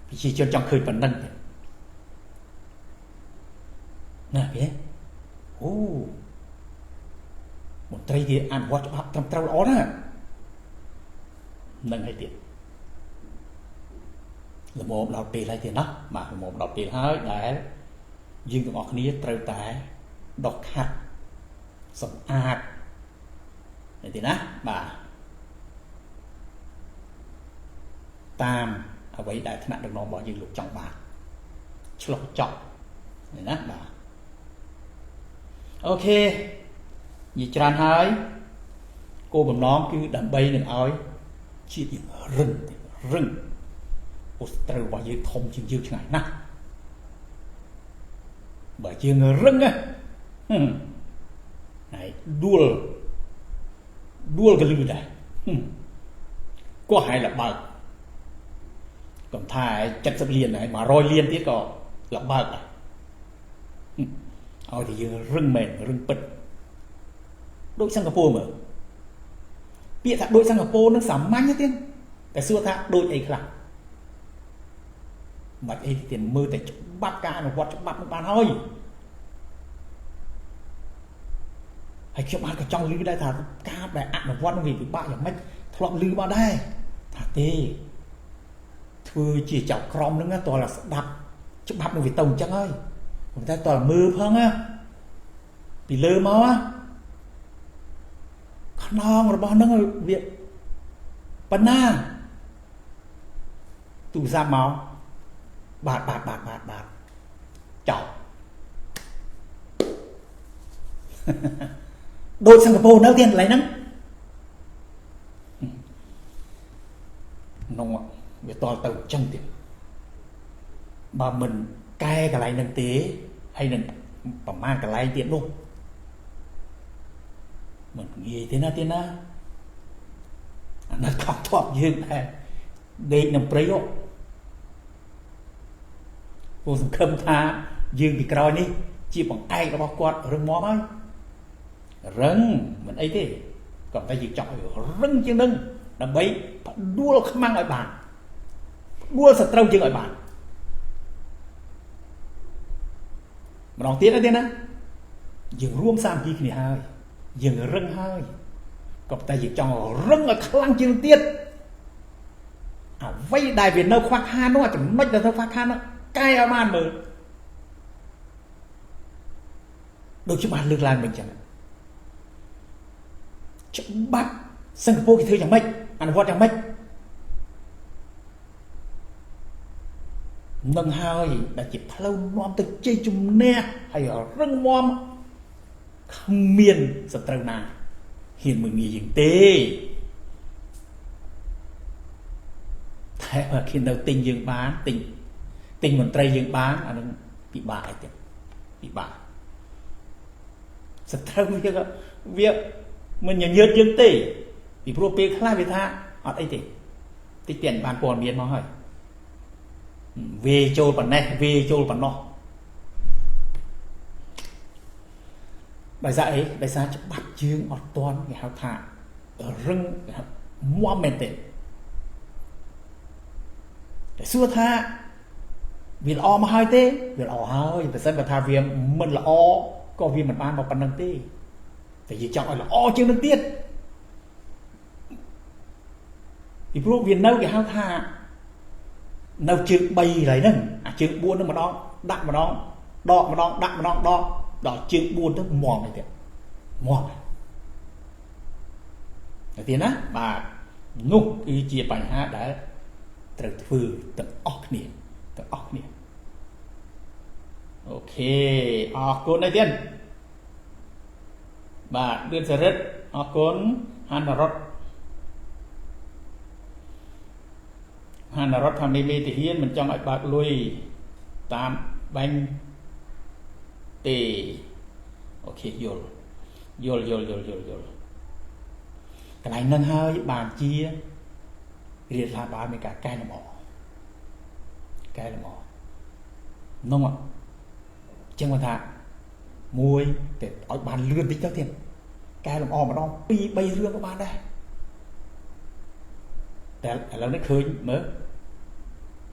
ប្រជាជនចង់ឃើញប៉ុណ្ណឹងទេណាគេអូមន្ត្រីគេអនុវត្តច្បាប់ត្រឹមត្រូវល្អណាស់នឹងហើយទៀតល្មមដល់ពេលហើយទៀតណាបាទល្មមដល់ពេលហើយដែលយើងទាំងអស់គ្នាត្រូវតែដកខាត់សម្អាតនេះទៀតណាបាទតាមអ្វីដែលថ្នាក់ដឹកនាំរបស់យើងលោកចង់បានឆ្លុះចក់នេះណាបាទអូខេនិយាយច្រើនហើយគោលបំណងគឺដើម្បីនឹងឲ្យជាតិយើងរឹងរឹងអូស្ត្រូវរបស់យើងធំជាងយើងឆ្ងាយណាស់បើយើងរឹងណាហើយដួលកលឺដែរគាត់ឲ្យលបើកកុំថា70លានហើយ100លានទៀតក៏លបើកដែរឲ្យតែយើងរឹងមែនរឹងពិត ដូចសិង្ហបុរីមើលពាក្យថាដូចសិង្ហបុរីនឹងសាមញ្ញទេតែសួរថាដូចអីខ្លះមិនអីទៀតមើលតែច្បាប់ការអនុវត្តច្បាប់នឹងបានហើយហើយខ្ញុំបានក៏ចង់ឮដែរថាការដែលអនុវត្តនឹងវាពិបាកយ៉ាងម៉េចធ្លាប់ឮមកដែរថាទេធ្វើជាចៅក្រមនឹងតើស្ដាប់ច្បាប់នឹងវាទៅអញ្ចឹងហើយប៉ុន្តែតើមើលផងណាពីលើមកខ្នងរបស់នឹងវាប៉ុណ្ណាទូរស័ព្ទមកបាទបាទបាទបាទបាទចប់ដូចសិង្ហបុរីនៅទៀតកន្លែងហ្នឹងនោះវាតល់ទៅអញ្ចឹងទៀតបើមិនកែកន្លែងហ្នឹងទេហើយនឹងប្រមាណកន្លែងទៀតនោះមិនងាយទេណាទៀតណាអាណិតខំធាប់យើងដែរដេកនឹងព្រៃហ៎ពូសង្ឃឹមថាយើងពីក្រោយនេះជាបង្អែករបស់គាត់រឹងមាំហើយរឹងមិនអីទេក៏តែយើងចង់ឲ្យរឹងជាងនឹងដើម្បីផ្ដួលខ្មាំងឲ្យបានផ្ដួលសត្រូវយើងឲ្យបានម្ដងទៀតទេណាយើងរួមសាមគ្គីគ្នាហើយយើងរឹងហើយក៏តែយើងចង់រឹងឲ្យខ្លាំងជាងទៀតអ្វីដែលវានៅខ្វះខាតនោះចំណុចដែលនៅខ្វះខាតនោះកែឲ្យបានមើលដូចច្បាស់លើកឡើងមិនចឹងច្បាប់សិង្ហបុរីគេធ្វើយ៉ាងម៉េចអនុវត្តយ៉ាងម៉េចនឹងហើយដែលជាផ្លូវនាំទៅជ័យជំនះហើយរឹងមាំគ្មានសត្រូវណាហ៊ានមើលងាយយើងទេតែបើគេនៅទិញយើងបានទិញមន្ត្រីយើងបានអានឹងពិបាកអីទៀតពិបាកសត្រូវវាមិនញញើតយើងទេពីព្រោះពេលខ្លះវាថាអត់អីទេតិចទៀតបានព័ត៌មានមកហើយវាចូលប៉ុណ្ណេះវាចូលប៉ុណ្ណោះដោយសារអីដោយសារច្បាប់យើងអត់ទាន់គេហៅថារឹងគេហៅមាំមែនទេតែសួរថាវាល្អមកហើយទេវាល្អហើយបើសិនបើថាវាមិនល្អក៏វាមិនបានមកប៉ុណ្្នឹងទេតែយើងចង់ឲ្យល្អជាងនឹងទៀតពីព្រោះវានៅគេហៅថានៅជើង3ហើយហ្នឹងអាជើង4ហ្នឹងម្ដងដាក់ម្ដងដកម្ដងដាក់ម្ដងដកដល់ជើង4ទៅមាំអីទៀតមាំតែទៀតណាបាទនោះគឺជាបញ្ហាដែលត្រូវធ្វើទាំងអស់គ្នាទាំងអស់គ្នាអូខេអរគុណអីទៀតបាទឌឿនសរិទ្ធអរគុណហានរតហានរតថាមេទាហានមិនចង់ឲ្យបើកលុយតាមបាញ់ទេអូខេយល់យល់យល់យល់យល់យល់កន្លែងហ្នឹងហើយបានជារាជរដ្ឋាភិបាលមានការកែលម្អកែលម្អនោះចឹងគាត់ថាមួយតែឲ្យបានលឿនតិចទៅទៀតកែលម្អម្ដង2 3រឿងក៏បានដែរតែឥឡូវនេះឃើញមើល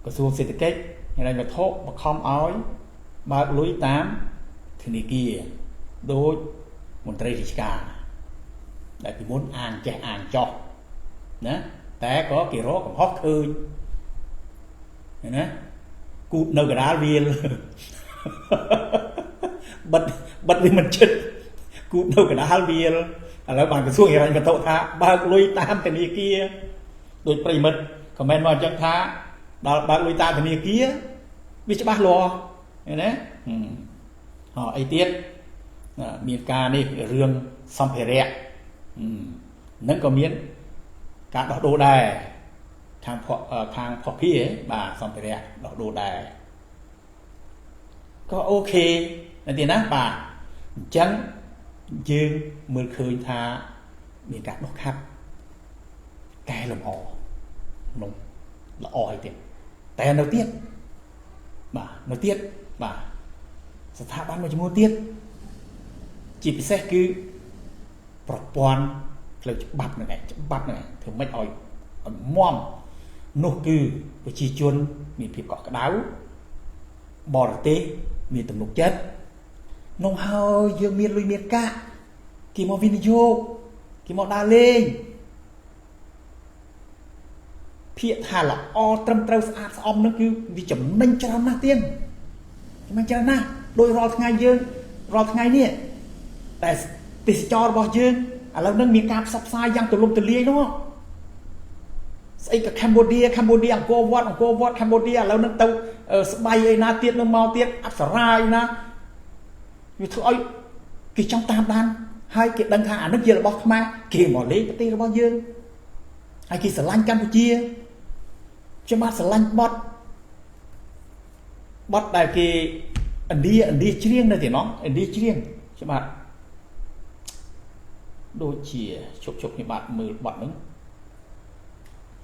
ក្រសួងសេដ្ឋកិច្ចហិរញ្ញវត្ថុបង្ខំឲ្យបើកលុយតាមធនាគារដូចមន្ត្រីរាជការដែលពីមុនអាងចេះអាងចោះណាតែក៏គេរកកំហុសឃើញណាគូតនៅកដាលវាលបិទវាមិនជិតគូតនៅកដាលវាលឥឡូវបានក្រសួងហិរញ្ញវត្ថុថាបើកលុយតាមធនាគារដោយប្រិមិត្តខមមិនមកអញ្ចឹងថាដល់បើកលុយតាមធនាគារវាច្បាស់លាស់ឃើញទេហ៎អីទៀតមានការនេះរឿងសម្ភារៈនឹងក៏មានការដោះដូរដែរខាងផុសភាបាទសម្ភារៈដោះដូរដែរក៏អូខេណាទៀតណាបាទអញ្ចឹងយើងមើលឃើញថាមានការដោះខាត់កែលម្អនោះល្អហើយទៀតតែនៅទៀតបាទនៅទៀតបាទស្ថាប័នមួយចំនួនទៀតជាពិសេសគឺ ប្រព័ន្ធផ្លូវច្បាប់ហ្នឹងឯងច្បាប់ហ្នឹងឯងធ្វើម៉េចឲ្យមមនោះគឺប្រជាជនមានភាពកក់ក្ដៅបរទេសមានទំនុកចិត្តនោះហើយយើងមានលុយមានកាក់គេមកវិនិយោគគេមកដើរលេងភាកថាល្អត្រឹមត្រូវស្អាតស្អំនឹងគឺវាចំណេញច្រើនណាស់ទៀតចំណេញច្រើនណាស់ដោយរាល់ថ្ងៃយើងរាល់ថ្ងៃនេះតែទេសចររបស់យើងឥឡូវនឹងមានការផ្សព្វផ្សាយយ៉ាងទូលំទូលាយនោះស្អីក៏កម្ពុជាកម្ពុជាអង្គរវត្តអង្គរវត្តកម្ពុជាឥឡូវនឹងទៅស្បៃអីណាទៀតនឹងមកទៀតអប្សរាអីណាវាធ្វើឲ្យគេចង់តាមដានហើយគេដឹងថាអានឹងជារបស់ខ្មែរគេមកលេងប្រទេសរបស់យើងហើយគេស្រឡាញ់កម្ពុជាខ្ញុំបាទស្រឡាញ់បត់ដែលគេឥណ្ឌាឥណ្ឌាច្រៀងនៅទីនោះឥណ្ឌាច្រៀងខ្ញុំបាទដូចជាជប់ជប់ខ្ញុំបាទមើលបត់ហ្នឹង